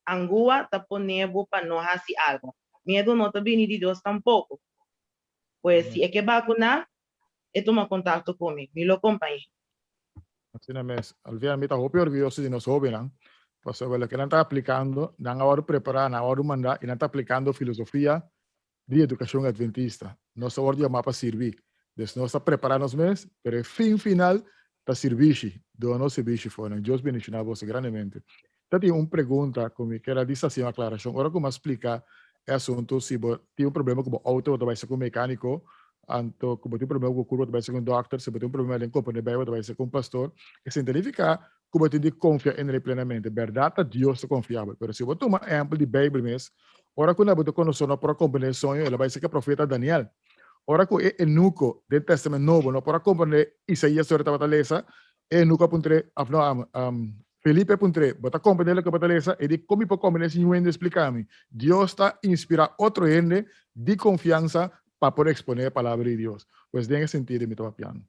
angua ta pone bo pa no hasi algo. Miedu no ta bini di Dios tampoko. Pues si e ke bakuná, e tuma kontakto ku mi. Mi lo kompañ'é. Asina mes. Alvia, mi ta hopi orguyoso di nos hóbennan, pasobra loke nan ta aplikando, nan a wòrdu prepará, nan a wòrdu mandá i nan ta aplikando filosofia di edukashon adventista. Nos a wòrdu yamá pa sirbi. Dus nos ta prepará nos mes, pero e fin final ta sirbishi. Duna nos sirbishi for nan. Dios bendishoná boso grandemente. Ta tin un pregunta ku mi kier a disa hasi un aklarashon. Ora ku mi a splika e asuntu, si bo tin un problema ku bo outo, bo ta bai ser ku un mekániko, anto ku bo tin un problema ku bo kurpa, bo ta bai ser ku un dòkter, si bo tin un problema den komprendé Beibel, bo ta bai ser ku un pastor. Esei ta nifiká ku bo tin di konfia en el plenamente. Bèrdat ta Dios ta konfiabel, pero si bo tuma ehèmpel di Beibel mes, ora ku Nabucodonosor no por a komprendé e soño, el a bai serka profeta Daniel. Ora ku e enuko den Tèstamènt Nobo no por a komprendé Isaías ora e tabata lesa, e enuko a puntr'é, òf no, Felipe a puntr'é, Bo ta komprendé loke bo ta lesa? E di, Kon mi por komprendé si niun hende splika mi? Dios ta inspirá otro hende di konfiansa pa por eksponé e Palabra di Dios. Pues den e sentido mi ta papiando.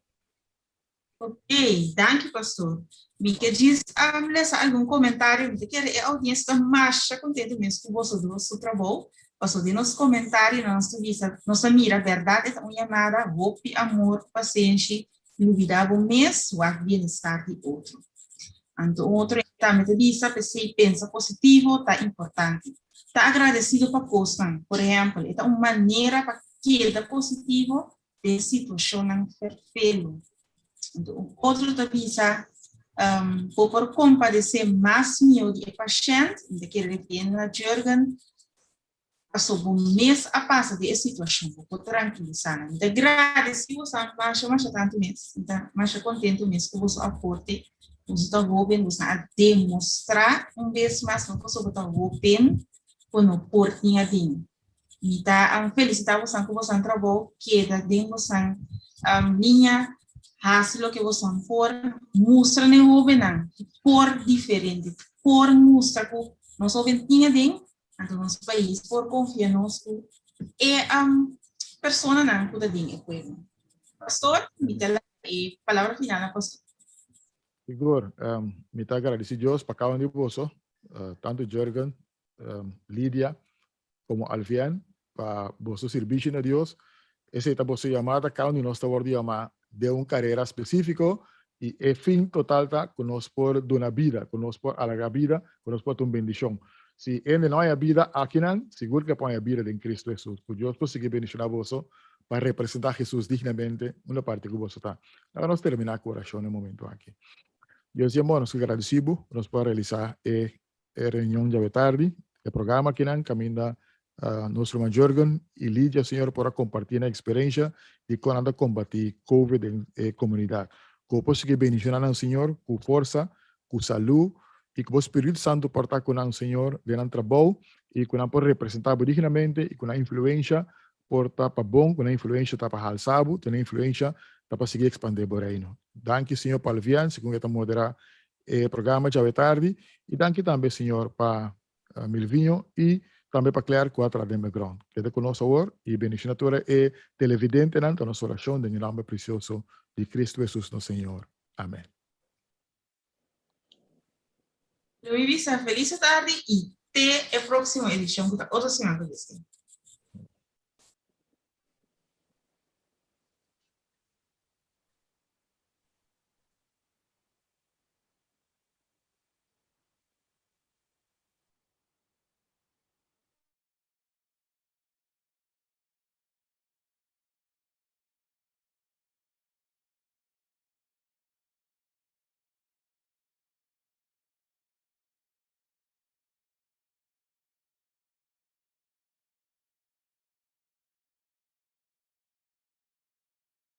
Ok, danki pastor. Mi ke djis um, lesa algun komentario, mi ta kere e audiensia ta masha kontentu mes ku boso dos su trabou. Paso den nos komentarionan nos ta bisa, nos ta mira bèrdat e ta un yamada, hopi amor, pasenshi, lubidá bo mes, wak bienestar di otro. Anto un otro tambe ta bisa, p'esei pensa positivo ta importante. Ta agradesido pa kosnan, por ehèmpel, e ta un manera pa keda positivo den situashonnan ferfelu. Anto un otro ta bisa, um, bo por kompadesé mas mihó di e pashènt, mi ta kere refiriendo na Jurgen, paso bo mes a pasa den e situashon, bo por trankilisá nan. Mi ta gradesí boso masha masha tantu mes, mi ta masha kontentu mes ku boso aporte, boso ta hóben, boso a demostrá un bes mas no pasobra bo ta hóben ku no por tin aden. Mi ta um, felicita bosan ku bosan trabou, keda den bosan um, liña, hasi loke bosan por, mustra na e hóbennan por diferente, por mustra ku nos hóben tin aden, anto nos pais por konfia nos ku e um, personanan ku ta den e pueblo. Pastor, mi ta laga e palabra final na pastor. Sigur, um, mi ta agradeci Dios pa cada un di boso, uh, tanto Jurgen, um, Lydia, como Alvian, pa boso servicio na Dios. Esey ta boso yamada, cada un di nos ta wordo yama den un carera specifico y e fin total ta cu nos por duna bida, cu nos por alarga bida, cu nos por ta un bendicion. Si hende no haya bida akinan, sigur cu e por haya bida den Cristo Jesus. Cu Dios por sigui bendiciona boso pa representa Jesus dignamente unda parti cu boso ta. Laga nos termina cu oracion e momento aki. Dios di amor, nos ke gradeci bo cu nos por a realisa e e reunion djawe tardi, e programa akinan kaminda nos ruman Jurgen i Lidia Señor por a kompartí nan eksperensha di kon nan ta kombatí Covid den e komunidat. Ku bo por sigui bendishoná nan Señor ku forsa, ku salú i ku bo Spiritu Santu por ta ku nan Señor den nan trabou i ku nan por representá bo dignamente i ku nan influensha por ta pa bon, ku nan influensha ta pa halsa bo, ku nan influensha ta pa sigui ekspandé bo Reino. Danki Señor pa Alvian segun e ta moderá e programa djawe tardi y danki tambe Señor pa Milvinho y tambe pa Claire cu a traha den background. Keda cu nos awor y bendiciona tur e televidentenan ta nos oracion den e nomber precioso di Cristo Jesus nos Señor. Amen. Lo mi bisa feliz tardi y te e proximo edicion cu ta otro siman cu Dios ke.